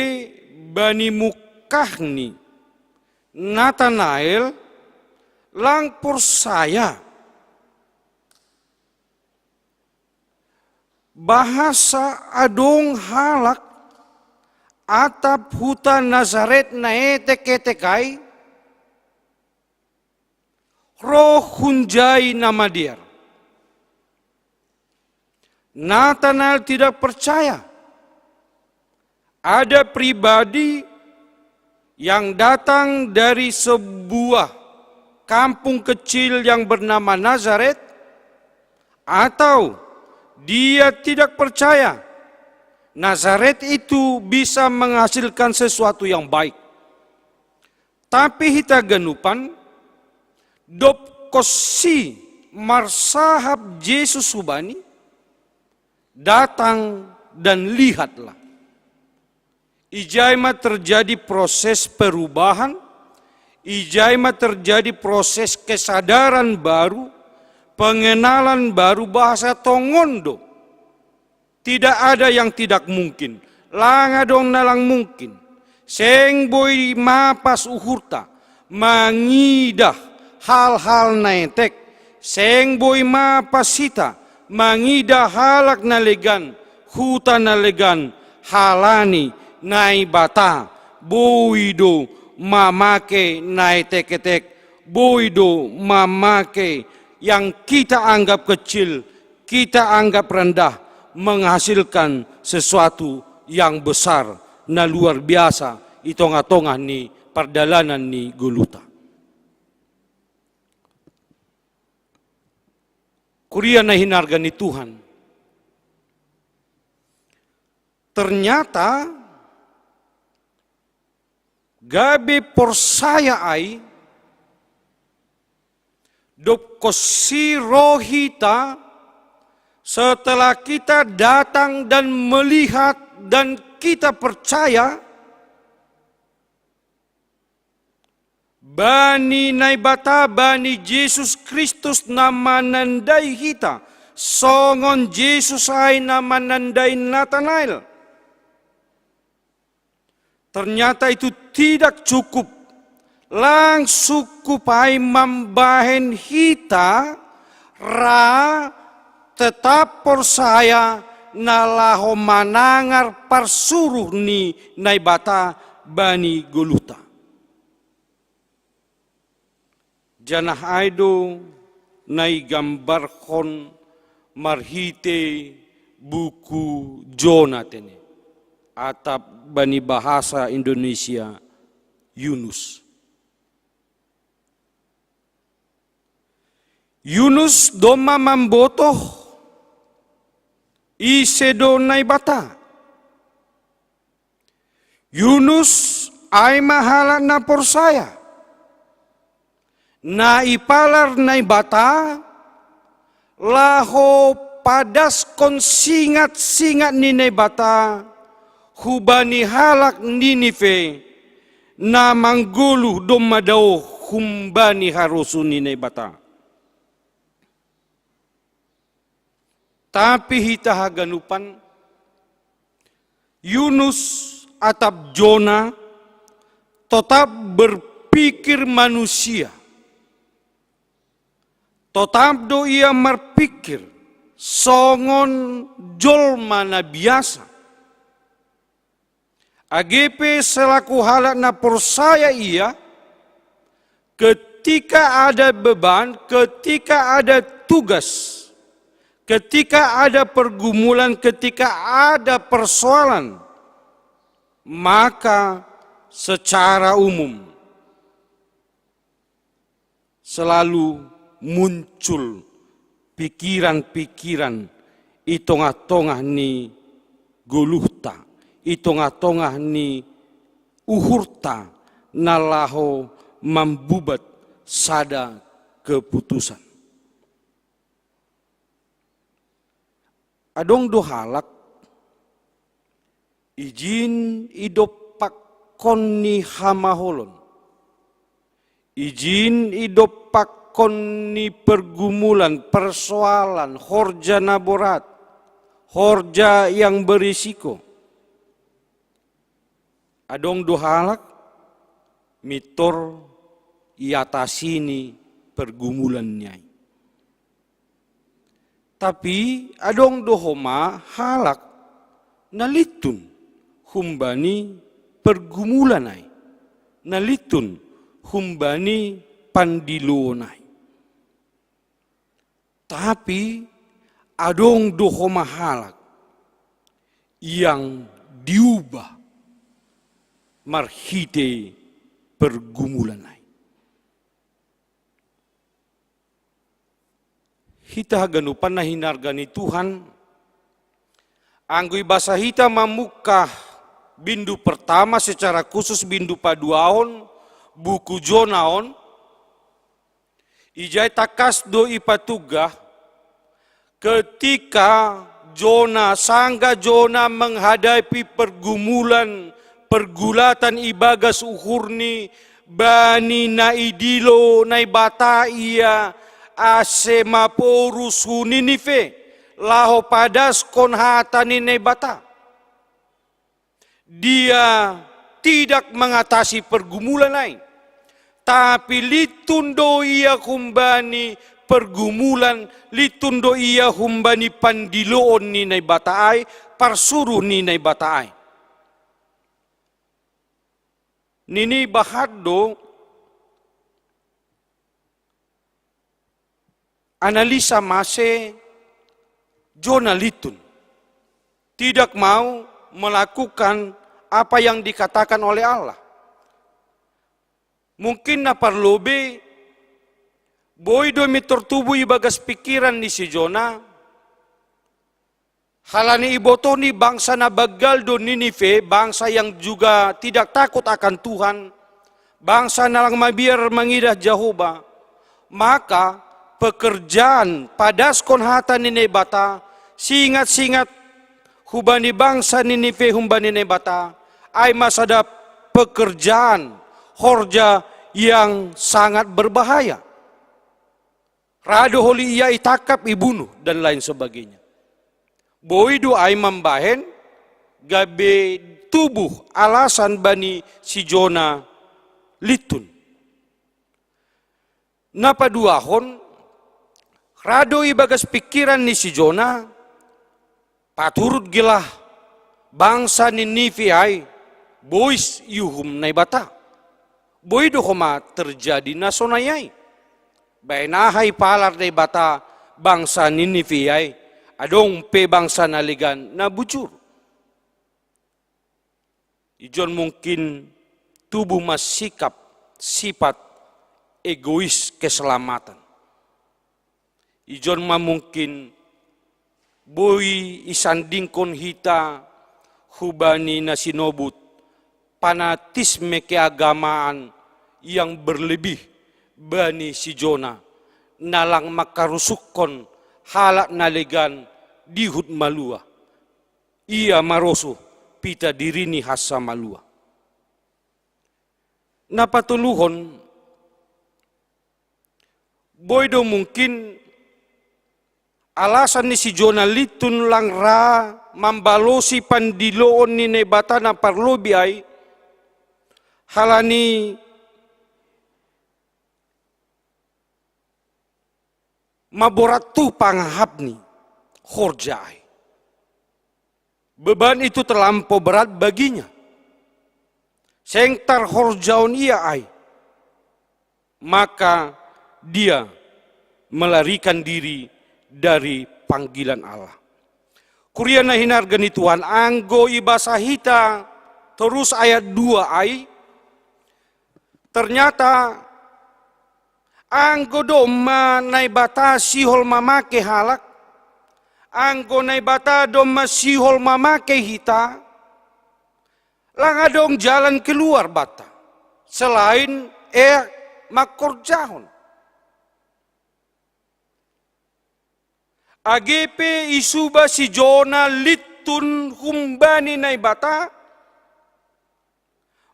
bani mungkahni Natanael lang porsaya. Bahasa adong halak atap huta Nazaret na etek-etek ai, ro hunjai na madear. Natanael tidak percaya. Ada pribadi yang datang dari sebuah kampung kecil yang bernama Nazaret, atau dia tidak percaya Nazaret itu bisa menghasilkan sesuatu yang baik. Tapi hita ganupan, dob konsi marsahap Jesus hubani, datang dan lihatlah. Ijai ma terjadi proses perubahan, ijai ma terjadi proses kesadaran baru, pengenalan baru bahasa tongon do. Tidak ada yang tidak mungkin. Lang adong na lang mungkin. Seng boi mapas uhurta mangidah hal-hal na etek. Seng boi mapas hita mangidah halak na legan, huta na legan, halani Naibata boi do mamake na etek-etek, boi do mamake yang kita anggap kecil, kita anggap rendah, menghasilkan sesuatu yang besar, na luar biasa di tongah-tongah ni pardalanan ni goluhta. Kuria na hinarga ni Tuhan. Ternyata gabe porsaya ai, dob konsi ro hita, setelah kita datang dan melihat dan kita percaya, bani Naibata, bani Jesus Kristus na manandai hita, songon Jesus ai na manandai Natanael. Ternyata itu tidak cukup. Lang cukup ai mambahen hita ra tetap porsaya na laho manangar parsuruh ni Naibata bani goluhta. Janah ai do na igambarhon marhite buku Jona tene, atap bani bahasa Indonesia Yunus. Yunus domma mambotoh ise do Naibata. Yunus ai ma halak na porsaya, na ipalar Naibata, laho padaskon singat-singat ni Naibata hubani halak Ninive, na manggoluh domma daoh humbani harosuh ni Naibata. Tapi hita haganupan, Yunus atap Jona totap berpikir manusia. Totap do ia marpikir songon jolma na biasa. Age pe selaku halak na porsaya ia, ketika ada beban, ketika ada tugas, ketika ada pergumulan, ketika ada persoalan, maka secara umum selalu muncul pikiran-pikiran i tongah-tongah ni goluhta, i tongah-tongah ni uhurta na laho mambubat sada keputusan. Adong do halak, ijin i dompakkon ni hamaolon, ijin i dompakkon ni pergumulan, persoalan, horja na borat, horja yang berisiko. Adong do halak, mintor iatasi ni pergumulan ni ai. Tapi adong do homa halak na lintun humbani pergumulan ai, na lintun humbani pandiloon ai. Tapi adong do homa halak yang diubah marhite pergumulan ai. Hita haganupan na hinarga ni Tuhan, anggo ibasa hita mamungkah bindu pertama, secara khusus bindu paduahon buku Jona on, ijai tangkas do ipatugah, ketika Jona, sangga Jona menghadapi pergumulan, pergulatan ibagas uhurni, bani na idilo Naibata ia ase maporus hu Ninive, laho padaskon hata ni Naibata. Dia tidak mengatasi pergumulan ai, tapi lintun do ia humbani pergumulan, lintun do ia humbani pandiloon ni Naibata ai, parsuruh ni Naibata ai. Nini bahat do analisa mase Jona lintun, tidak mau melakukan apa yang dikatakan oleh Allah. Mungkin na parlobei, boi do mintor tubu ibagas pikiran ni si Jona, halani ibotohni bangsa na banggal do Ninive, bangsa yang juga tidak takut akan Tuhan, bangsa na lang mabiar mangidah Jahowa. Maka pekerjaan padaskon hata ni Naibata, singat-singat hubani bangsa Ninive humbani Naibata, ai ma sada pekerjaan horja yang sangat berbahaya. Ra do holi ia itangkap, ibunuh, dan lain sebagainya. Boi do ai mambahen gabe tubuh alasan bani si Jona lintun. Na paduahon, ra do ibagas pikiran ni si Jona, paturut gelah bangsa Ninive ai bois iuhum Naibata. Boi do homa terjadi na sonai ai. Baen aha ipalar Naibata bangsa Ninive ai, adong pe bangsa na legan na bujur. Ijon mungkin tubuh ma sikap, sifat egois keselamatan. Ijon ma mungkin boi isandingkon hita hubani na sinobut fanatisme keagamaan yang berlebih bani si Jona, na lang mangkarusukkon halak na legan dihut malua. Ia marosuh pitah dirini hansa malua. Na patoluhon, boi do mungkin alasan ni si Jona lintun lang ra mambalosi pandiloon ni Naibata na parlobei ai, halani maborat tuh pangahapni horja ai. Beban itu terlampau berat baginya. Seng tarhorjahon ia ai, maka dia melarikan diri dari panggilan Allah. Kuria na hinarga ni Tuhan, anggo ibasa hita torus ayat dua ai, ternyata anggo domma Naibata sihol mamake halak, anggo Naibata domma sihol mamake hita, lang adong jalan keluar banta selain e mangkorjahon. Age pe isuba si Jona lintun humbani Naibata,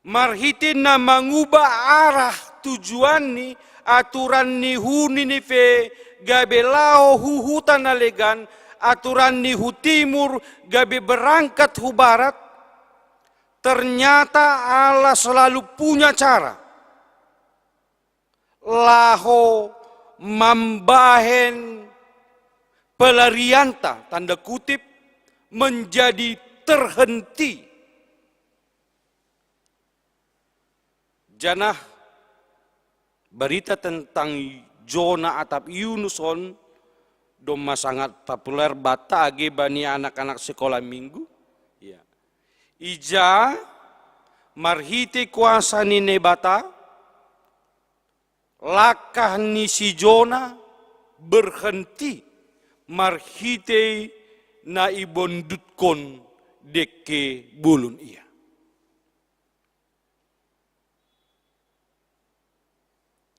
marhite na manguba arah tujuanni, aturan ni hu Ninive gabe laho hu huta na legan, aturan ni hu timur gabe berangkat hu barat, ternyata Allah selalu punya cara laho mambahen pelarianta, tanda kutip, menjadi terhenti. Janah berita tentang Jona atap Yunus on domma sangat populer banta age bani anak-anak sekolah minggu. Ya. Ija marhite kuasa ni Naibata, langkah ni si Jona berhenti marhite na ibondutkon dengke bolon ia.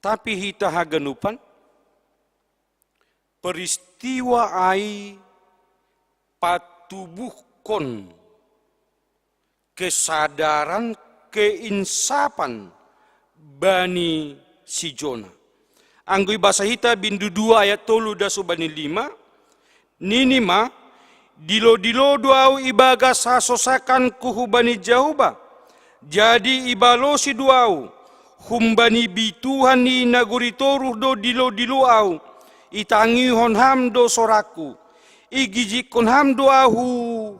Tapi hita haganupan, peristiwa ai patubuhkon kesadaran, keinsapan bani si Jona. Anggo ibasa hita bindu dua ayat tolu das hubani lima, nini ma, dilo-dilo do ahu ibagas hasosakanku hubani Jahowa. Jadi ibalosi do ahu, humbani bituhan ni nagori toruh do dilo-dilo ahu, itangihon ham do sorangku. Igijikkon ham do ahu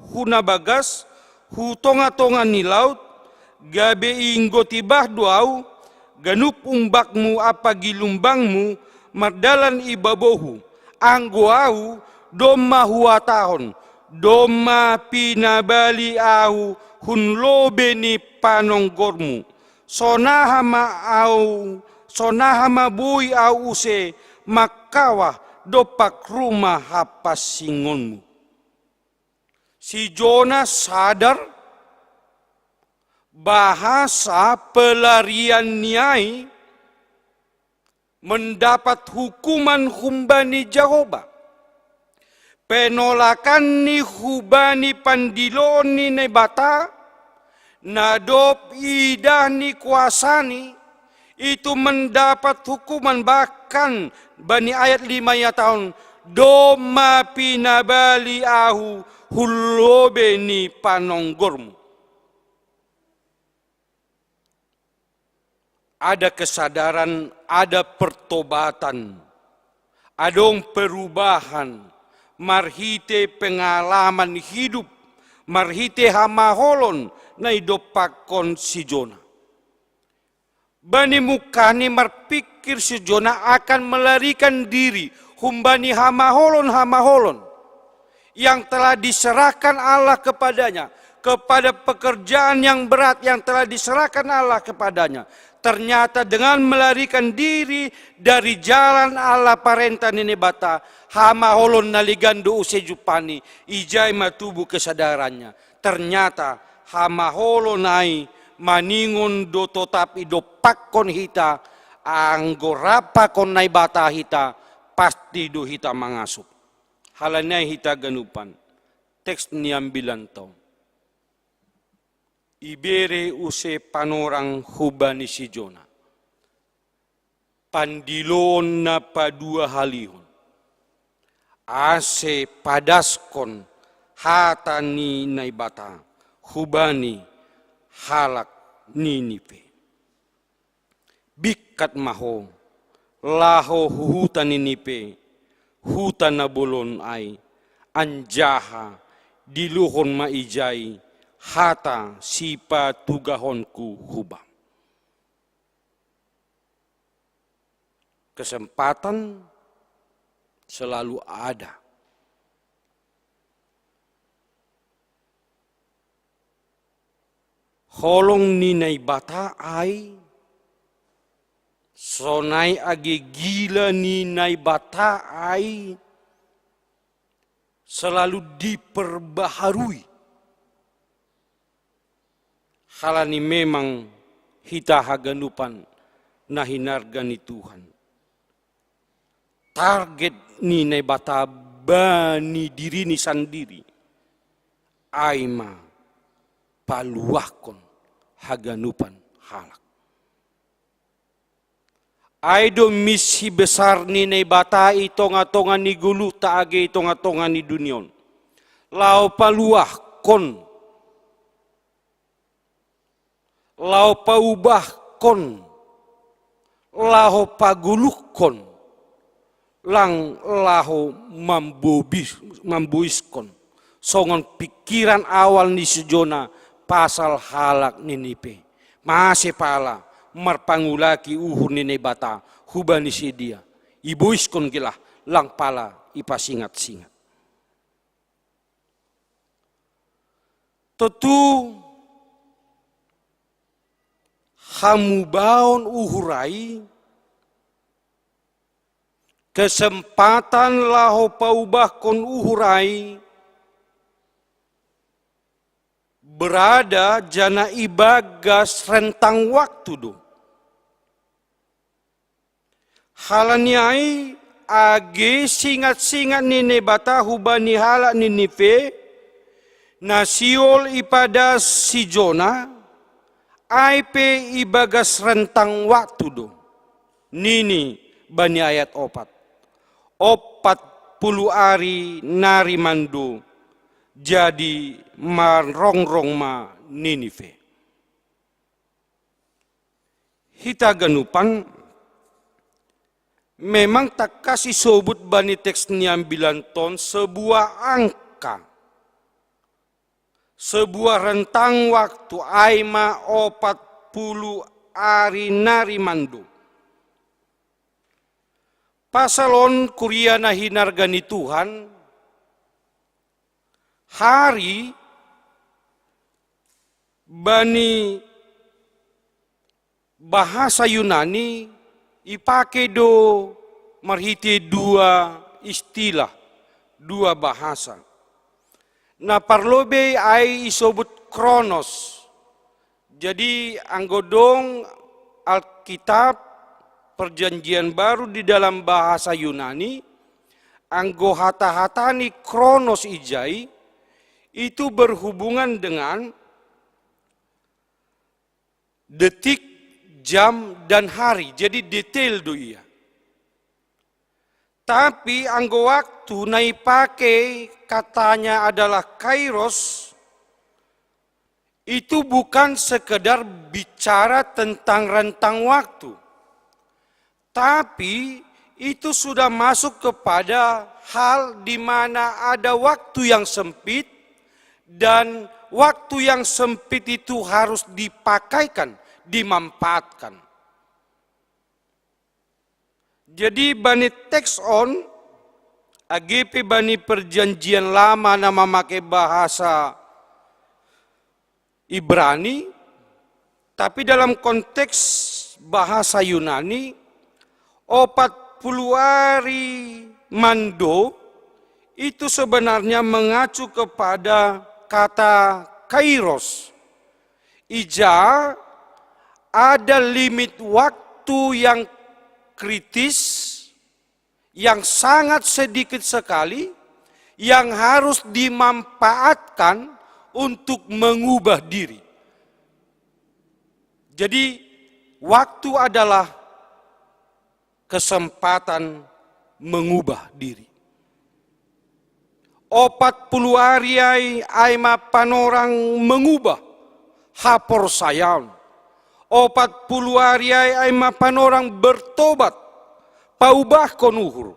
hu na bagas, hu tonga-tonga ni laut, gabe iinggoti bah do ahu, ganup umbakmu ampa gilumbangmu mardalan i babohu. Anggo ahu, domma huhatahon, domma pinabali ahu hun lobei ni panonggormu. Sonaha ma ahu, sonaha ma boi ahu use mangkawah dompak rumah hapansingonmu. Si Jona sadar bahasa pelarianni ai mendapat hukuman humbani Jahowa. Penolakanni hubani pandiloon ni Naibata, na dob idah ni kuasani, itu mendapat hukuman, bahkan bani ayat lima ihatahon, domma pinabali ahu hun lobei ni panonggormu. Ada kesadaran, ada pertobatan, adong perubahan, marhite pengalaman hidup, marhite hamaholon na idompakkon si Jona. Bani mungkahni marpingkir si Jona akan melarikan diri humbani hamaholon-hamaholon yang telah diserahkan Allah kepadanya, kepada pekerjaan yang berat yang telah diserahkan Allah kepadanya. Ternyata dengan melarikan diri dari jalan Allah, parenta ni Naibata, hamaholon na legan do use jumpani, ijai ma tubuh kesadarannya. Ternyata hamaholon ai maningon do totap idompakkon hita, anggo rap pakon Naibata hita, pasti do hita mangasup. Halani ai hita ganupan, teks ni ambilanta on ibere use panorang hubani si Jona. Pandiloon na paduahalihon, ase padaskon hata ni Naibata hubani halak Ninive. Bingkat ma ho, laho hu huta Ninive, huta na bolon ai, anjaha dilohon ma ijai hata sipatugahonku huba. Kesempatan selalu ada. Holong ni Naibata ai, sonai age gila ni Naibata ai, selalu diperbaharui. Halani memang hita haganupan na hinarga ni Tuhan. Target ni Naibata bani dirini sandiri, ai ma paluahkon haganupan halak. Ai do misi besar ni Naibata i tonga-tonga ni goluhta age i tonga-tonga ni dunia on. Laho paluahkon, laho paubahkon, laho pagoluhkon, lang laho mambobis, mamboiskon. Songon pikiran awal ni si Jona pasal halak Ninive. Mase pala marpangulaki uhur ni Naibata hubani sidea. Iboiskon gelah lang pala ipasingat-singat. Tontu hamubaon uhur ai, kesempatan laho paubahkon uhur ai, berada jana ibagas rentang waktu do. Halani ai age singat-singat ni Naibata hubani halak Ninive, na sihol ipadas si Jona, ai pe ibagas rentang waktu do. Nini bani ayat opat. Opat pulu ari nari mando, jadi marongrong ma Ninive. Hita ganupan, memang tangkas isobut bani teks ni ambilan ton sebuah angka, sebuah rentang waktu, ai ma opat pulu ari nari mando. Pasal on kuria na hinarga ni Tuhan, hari bani bahasa Yunani ipake do marhite dua istilah, dua bahasa. Na parlobei ai isobut kronos. Jadi anggo dong Alkitab Perjanjian Baru di dalam bahasa Yunani, anggo hata-hata ni kronos ijai, itu berhubungan dengan detik, jam, dan hari. Jadi detail do ia. Tapi anggo waktu na ipake katanya adalah kairos, itu bukan sekedar bicara tentang rentang waktu, tapi itu sudah masuk kepada hal di mana ada waktu yang sempit, dan waktu yang sempit itu harus dipakaikan, dimanfaatkan. Jadi bani teks on, age pe bani Perjanjian Lama na mamake bahasa Ibrani, tapi dalam konteks bahasa Yunani, opat pulu ari mando itu sebenarnya mengacu kepada kata kairos. Ija ada limit waktu yang kritis, yang sangat sedikit sekali, yang harus dimanfaatkan untuk mengubah diri. Jadi, waktu adalah kesempatan mengubah diri. Opat pulu ari ai, ai ma panorang mengubah haporsayaon. Opat pulu ari ai, ai ma panorang bertobat, paubahkon uhur.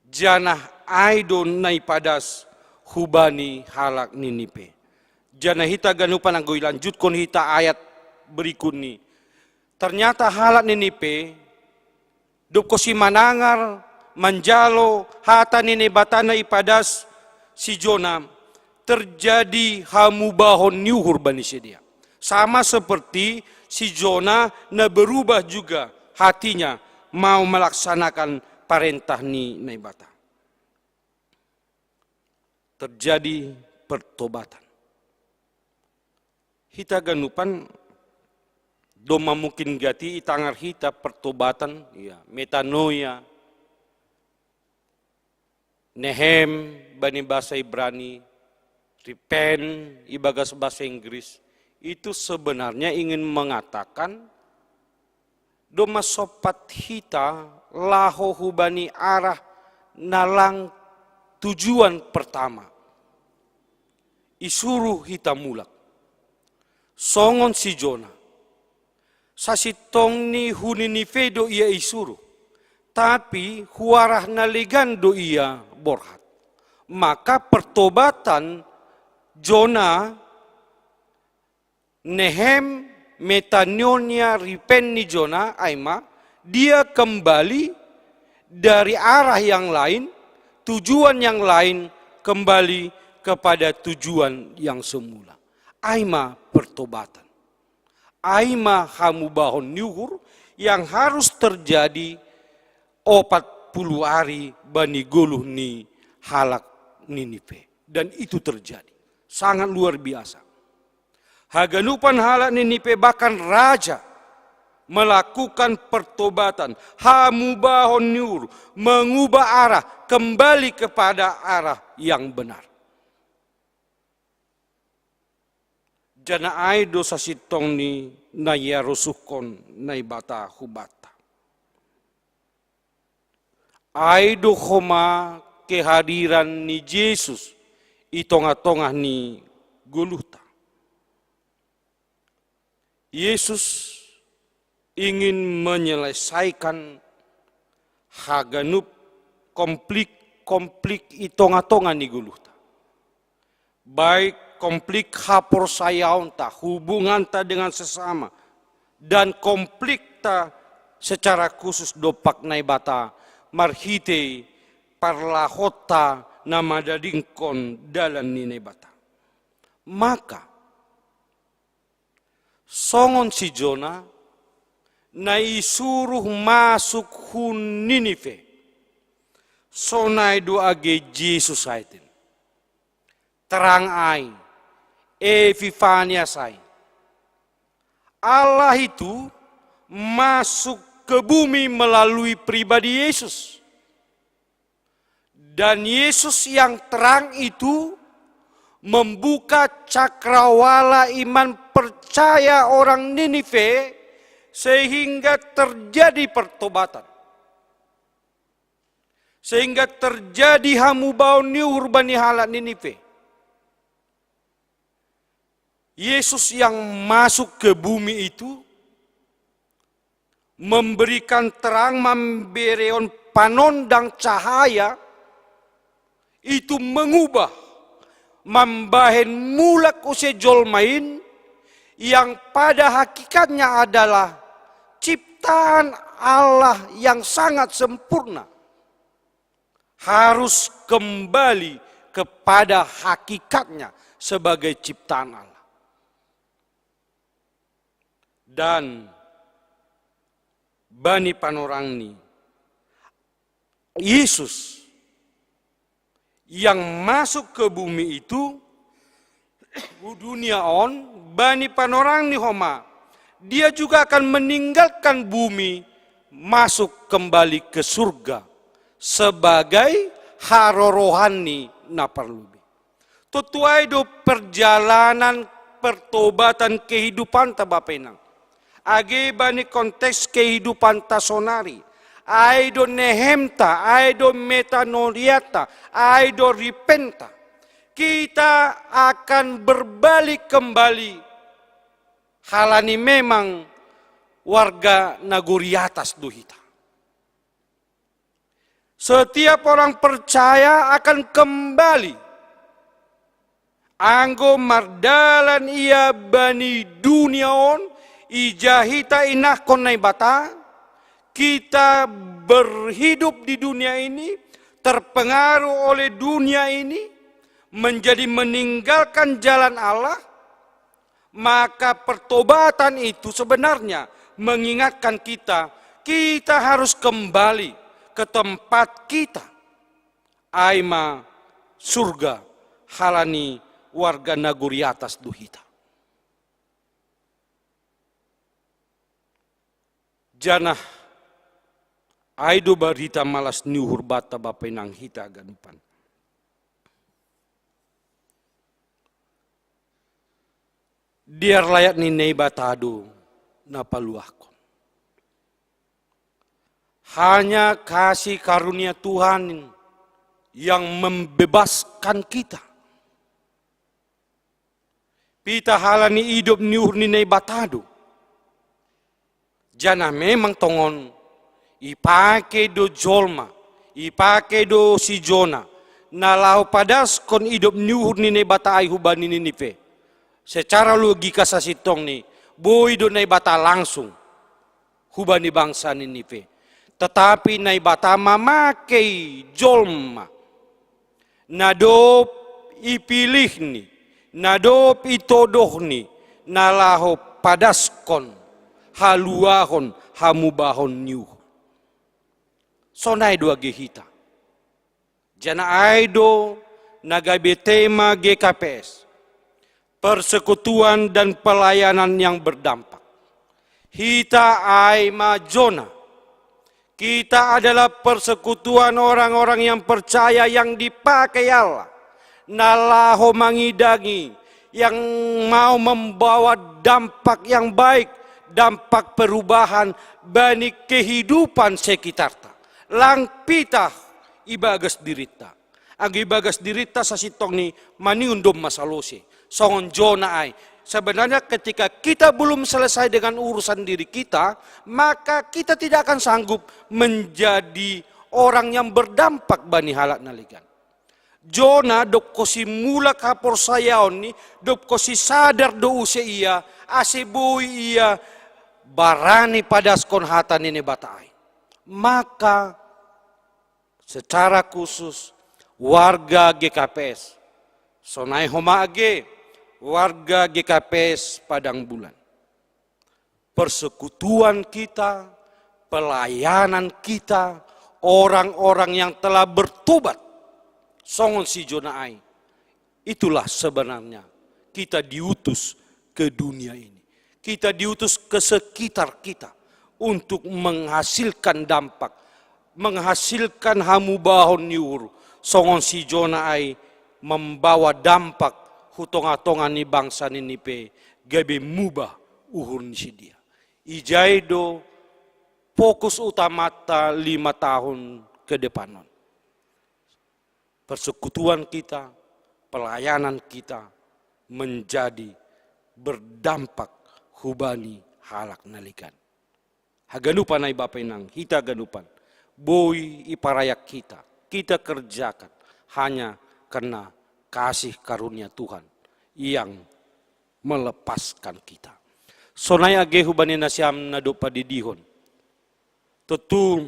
Janah ai do na ipadas hubani halak Ninipe. Jana hita ganupan anggo ilanjutkon hita ayat berikut ni. Ternyata halak Ninipe, dob kosi manangar, manjalo hata ni Naibata na ipadas si Jona, terjadi hamubahon ni uhur bani sidea. Sama seperti si Jona na berubah juga hatinya mau melaksanakan parentah ni Naibata. Terjadi pertobatan. Hita ganupan domma mungkin gati itangar hita pertobatan, ya, metanoia, nehem bani bahasa Ibrani, repent ibagas bahasa Inggris, itu sebenarnya ingin mengatakan domma sompat hita laho hubani arah na lang tujuan pertama. Isuruh hita mulak. Songon si Jona. Sasintongni hu Ninive do ia isuruh. Tapi hu arah na legan do ia borhat. Maka pertobatan Jona, nehem, metanoia, repent ni Jona, ai ma, dia kembali dari arah yang lain, tujuan yang lain, kembali kepada tujuan yang semula. Ai ma pertobatan. Ai ma hamubahon ni uhur yang harus terjadi opat puluh ari bani goluh ni halak Ninive. Dan itu terjadi. Sangat luar biasa. Haganupan halak Ninive, bahkan raja, melakukan pertobatan, hamubahon ni uhur, mengubah arah, kembali kepada arah yang benar. Jana ai do sasintongni na iarosuhkon Naibata hubanta. Ai do homa kehadiran ni Jesus i tongah-tongah ni goluhta. Yesus ingin menyelesaikan haganup konflik-konflik i tongah-tongah ni goluhta. Baik konflik haporsayaonta, hubunganta dengan sesama, dan konflikta secara khusus dompak Naibata marhitei parlahonta na madadingkon dalan ni Naibata. Maka, songon si Jona, na isuruh masuk hu Ninive, sonai do age Jesus aiten. Terang ai, Epifanias ai. Allah itu masuk ke bumi melalui pribadi Yesus. Dan Yesus yang terang itu membuka cakrawala iman percaya orang Ninive sehingga terjadi pertobatan. Sehingga terjadi hamubahon ni uhur bani halak Ninive. Yesus yang masuk ke bumi itu memberikan terang, mamberehon panondang cahaya, itu mengubah, mambahen mulak use jolma in, yang pada hakikatnya adalah ciptaan Allah yang sangat sempurna, harus kembali kepada hakikatnya sebagai ciptaan Allah. Dan bani panorangni, Yesus yang masuk ke bumi itu, hu dunia on, bani panorangni homa, dia juga akan meninggalkan bumi, masuk kembali ke surga sebagai harorohanni na parlobei. Tontu ai do perjalanan pertobatan kehidupanta, Bapa Inang. Age bani konteks kehidupanta sonari, ai do nehemta, ai do metanoiata, ai do repenta. Kita akan berbalik kembali, halani memang warga nagori atas do hita. Setiap orang percaya akan kembali Anggo mardalan ia bani dunia on, ija hita inahkon Naibata, kita berhidup di dunia ini, terpengaruh oleh dunia ini, menjadi meninggalkan jalan Allah, maka pertobatan itu sebenarnya mengingatkan kita, kita harus kembali ke tempat kita. Ai ma surga, halani warga nagori atas do hita. Janah ai do barita malas ni uhur banta bapa inang hita ganupan. Dear layat ni Naibata do na paluahkon. Hanya kasih karunia Tuhan yang membebaskan kita. Pita halani idop ni uhur ni Naibata do. Janah memang tongon ipake do jolma, ipake do si Jona, na laho padaskon idop ni uhur ni Naibata ai hubani Ninive. Secara logika sasintongni, boi do Naibata langsung hubani bangsa Ninive. Tetapi Naibata mamakei jolma na dob ipilihni, na dob itodohni, na laho padaskon haluahon hamubahon ni uhur. Sonai do age hita. Janah ai do na gabe tema G K P S, persekutuan dan pelayanan yang berdampak. Hita ai ma Jona. Kita adalah persekutuan orang-orang yang percaya yang dipakai Allah, na laho mangidangi, yang mau membawa dampak yang baik, dampak perubahan bani kehidupan sekitarta. Lang pita ibagas dirinta. Anggo ibagas dirinta sasintongni maniun do masalose. Songon Jona ai. Sebenarnya ketika kita belum selesai dengan urusan diri kita, maka kita tidak akan sanggup menjadi orang yang berdampak bani halak na legan. Jona dob kosi mulak haporsayaonni, dob kosi sadar do use ia, ase boi ia barani padaskon hata ni Naibata ai. Maka secara khusus warga G K P S. Sonai homa age warga G K P S Padang Bulan. Persekutuan kita, pelayanan kita, orang-orang yang telah bertobat. Songon si Jona ai. Itulah sebenarnya kita diutus ke dunia ini. Kita diutus ke sekitar kita untuk menghasilkan dampak, menghasilkan hamubahon ni uhur, songon si Jona ai membawa dampak hu tonga-tonga ni bangsa Ninive gabe mubah uhur ni sidea. Ijai do fokus utamata lima tahun ke depan on. Persekutuan kita, pelayanan kita menjadi berdampak hubani halak na legan. Haganupan ai bapa inang, hita haganupan. Boi iparayak kita, kita kerjakan hanya karena kasih karunia Tuhan yang melepaskan kita. Sonai age hubani nasiam na dob padidihon. Tontu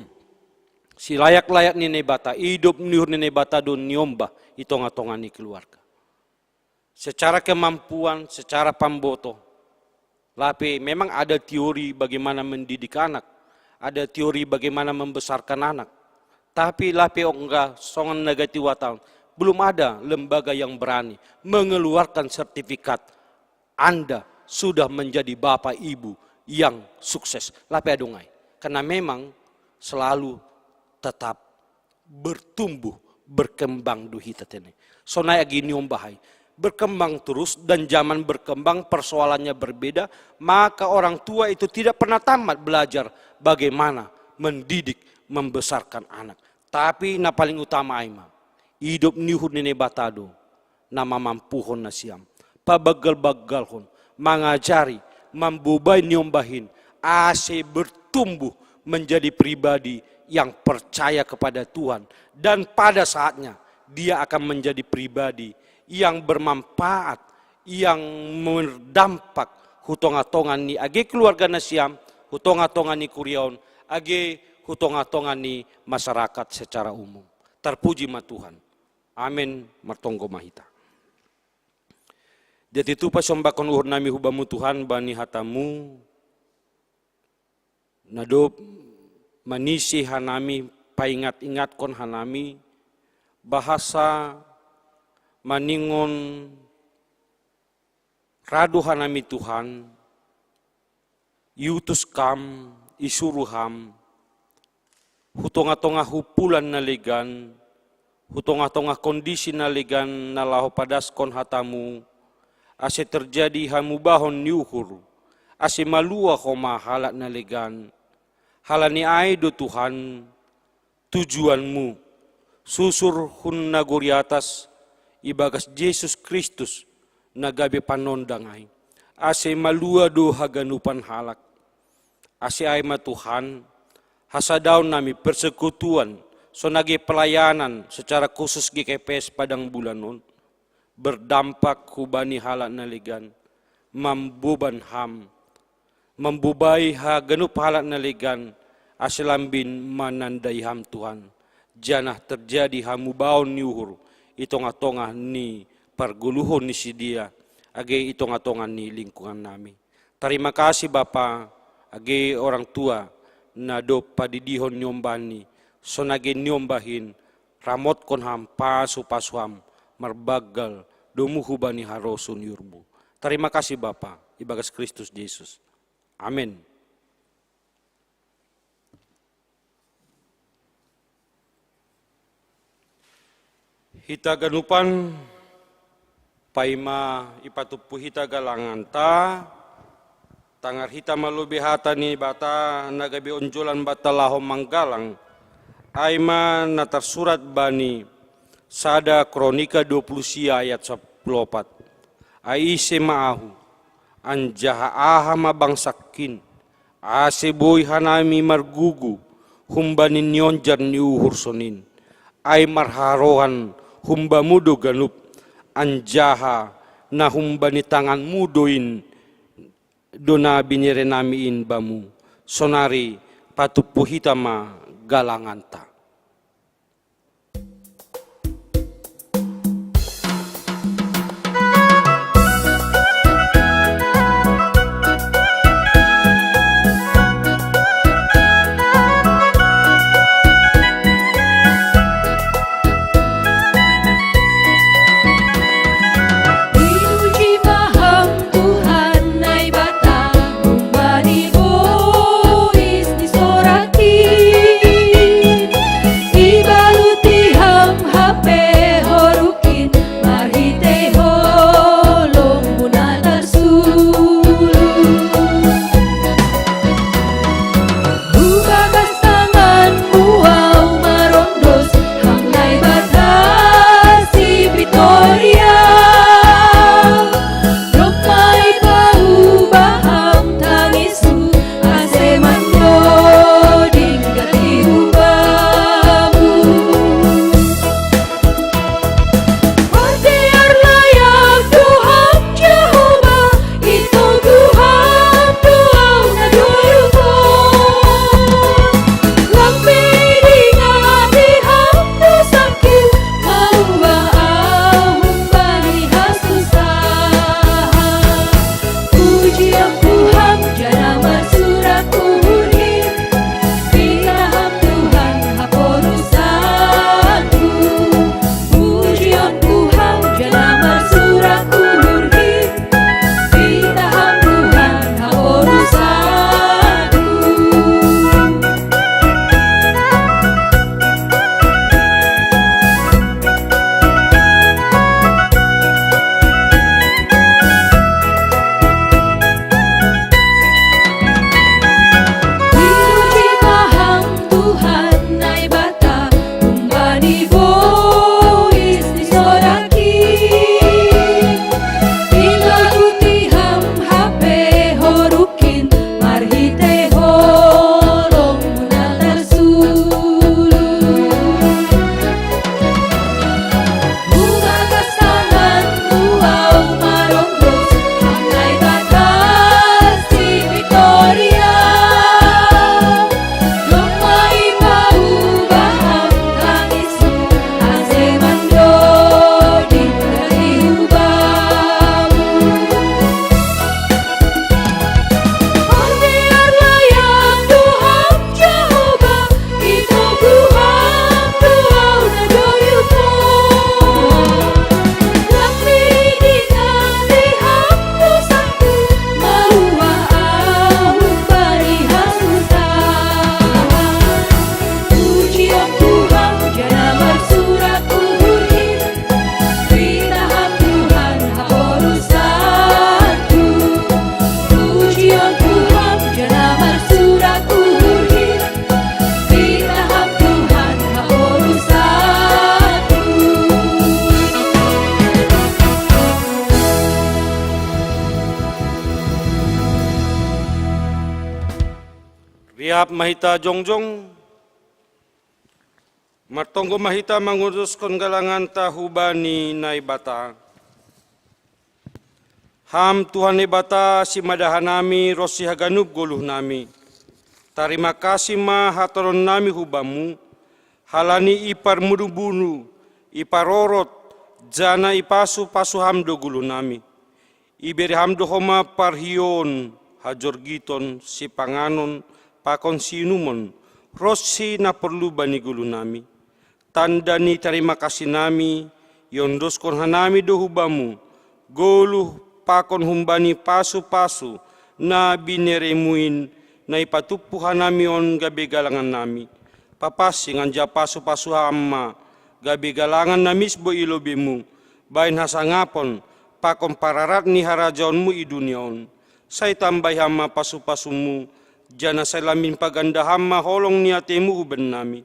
silayak-layak ni Naibata, idop ni uhur ni Naibata do niombah i tonga-tonga ni keluarga. Secara kemampuan, secara pamboto. Lape memang ada teori bagaimana mendidik anak, ada teori bagaimana membesarkan anak. Tapi lape ongga songon na gati wataon, belum ada lembaga yang berani mengeluarkan sertifikat Anda sudah menjadi bapak ibu yang sukses. Lape adong ai. Karena memang selalu tetap bertumbuh, berkembang do hita tene. Sonai age niombah ai. Berkembang terus dan zaman berkembang, persoalannya berbeda, maka orang tua itu tidak pernah tamat belajar bagaimana mendidik, membesarkan anak. Tapi na paling utama ai ma, idop ni uhur ni Naibata do na mamampuhon nasiam, pabanggal-banggalhon, mangajari, mamboban niombah in, ase bertumbuh menjadi pribadi yang percaya kepada Tuhan, dan pada saatnya dia akan menjadi pribadi yang bermanfaat, yang berdampak hu tonga-tonga ni age keluarga nasiam, hu tonga-tonga ni kuria on, age hu tonga-tonga ni masyarakat secara umum. Terpuji ma Tuhan. Amen. Martonggo ma hita. Dia titu pasombahkon uhur nami hu Bamu Tuhan bani hataMu, na dob manisi hanami, paingat-ingatkon hanami, bahasa maningon radu hanami Tuhan, iutus Kam, isuru Ham, hu tonga-tonga humpulan na legan, hu tonga-tonga kondisi na legan na laho padaskon hataMu, ase terjadi hamubahon ni uhur, ase malua homa halak na legan. Halani ai do Tuhan, tujuanMu, susur hun nagori atas, ibagas Jesus Kristus, na gabe panondang ai. Ase malua do haganupan halak. Ase ai ma Tuhan, hasadaon nami persekutuan, sonage pelayanan secara khusus G K P S Padang Bulan on, berdampak hubani halak na legan, mamboban Ham, mambobai haganup halak na legan, ase lambin manandai Ham Tuhan, janah terjadi hamubaon ni uhur, i tonga-tonga ni pargoluhon ni sidea, age i tonga-tonga ni lingkungan nami. Tarima kasih Bapa, age orang tua, na dob padidihon niombahni, sonage niombah in, ramotkon Ham, pasu-pasu Ham, marbanggal, domu hubani harosuh ni uhurMu. Tarima kasih Bapa, ibagas Kristus Jesus. Amen. Hita ganupan, paima ipatumpu hita galanganta, tangar hita ma lobei hata ni Naibata na gabe onjolan banta laho manggalang, ai ma na tarsurat bani sada Kronika dua puluh sia ayat sapuluh opat. Ai ise ma ahu, anjaha aha ma bangsangkin, ase boi hanami margugu humbani nionjar ni uhur sonin, ai marharohan humbamu do ganup, anjaha na humbani tanganmu do in do na binerenami in bamu, sonari patumpu hita ma galanganta. Siap ma hita jongjong, martonggo ma hita manguduskon galanganta hubani Naibata. Ham Tuhan Naibata, simada hanami ronsi haganup goluhnami. Tarima kasih ma hatoronnami hubamu, halani iparmudu-mudu, iparorot, jana ipasu-pasu ham do goluhnami. Ibere ham do homa parhion, hajorgiton, sipanganon, pakon siinumon, ronsi na porlu bani goluhnami. Tanda ni tarima kasih nami, iondoskon hanami do hubamu, goluh pakon humbani pasu-pasu, na bineremuin, na ipatumpu hanami on gabe galangan nami. Papansing anjaha pasu-pasu ham ma, gabe galangan na misbo i lobeimu, bahen hasangapon, pakon pararat ni harajaonmu i dunia on. Sai tambai ham ma pasu-pasumu, jana sai lambin paganda ham ma holong ni atemu hubannami.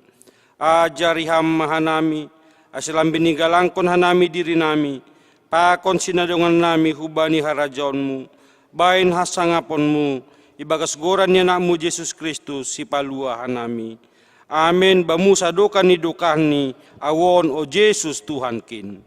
Ajari ham ma hanami, ase lambin igalangkon hanami dirinami, pakon sinadongannami hubani harajaonmu, bahen hasangaponmu, ibagas goran ni Anakmu Jesus Kristus, Sipalua hanami. Amen. Bamu sadokah ni dokahni, ahu on, o Jesus Tuhankin.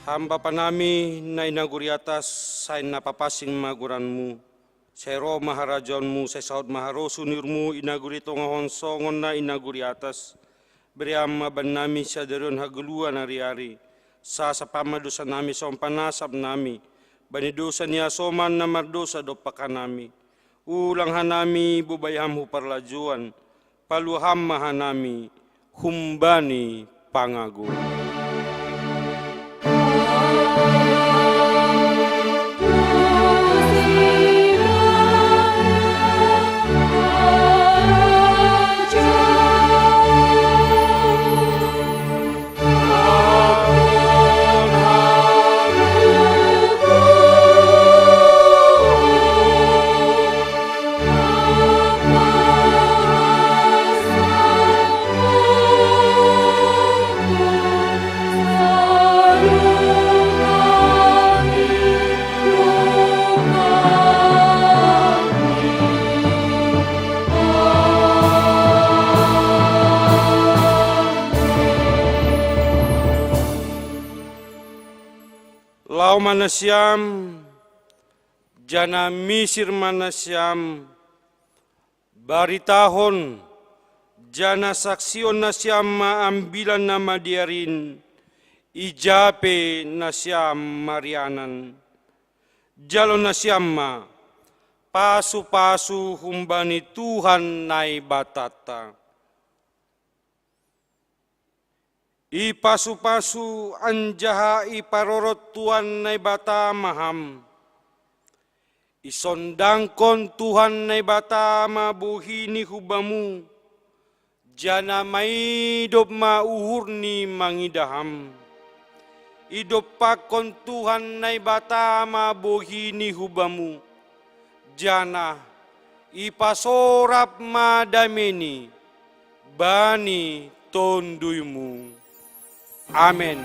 Ham Bapa nami na i nagori atas, sai na papansing ma goranmu, sai ro ma harajaonmu, sai saut ma harosuh ni uhurmu i nagori tongah on songon na i nagori atas. Bere ham ma bannami sadari on hagoluhan ari-ari. Sasap ham ma dosa nami songon panasap nami bani dosa ni hasoman na mardosa dompak hanami. Ulang hanami bobai ham hu parlajouan, palua ham ma hanami humbani pangago. Laho ma nasiam, jana misir ma nasiam, baritahon, jana saksihon nasiam ma Ambilan Namadear in, ija pe nasiam marianan. Jalo nasiam ma pasu-pasu humbani Tuhan Naibatanta. Ipasu-pasu anjaha iparorot Tuhan Naibata ma ham. Isondangkon Tuhan Naibata ma bohi-Ni hu bamu, jana maidop ma uhur-Ni mangidah ham. Idompakkon Tuhan Naibata ma bohi-Ni hu bamu, jana ipasorap ma dame-Ni bani tonduymu. Amen.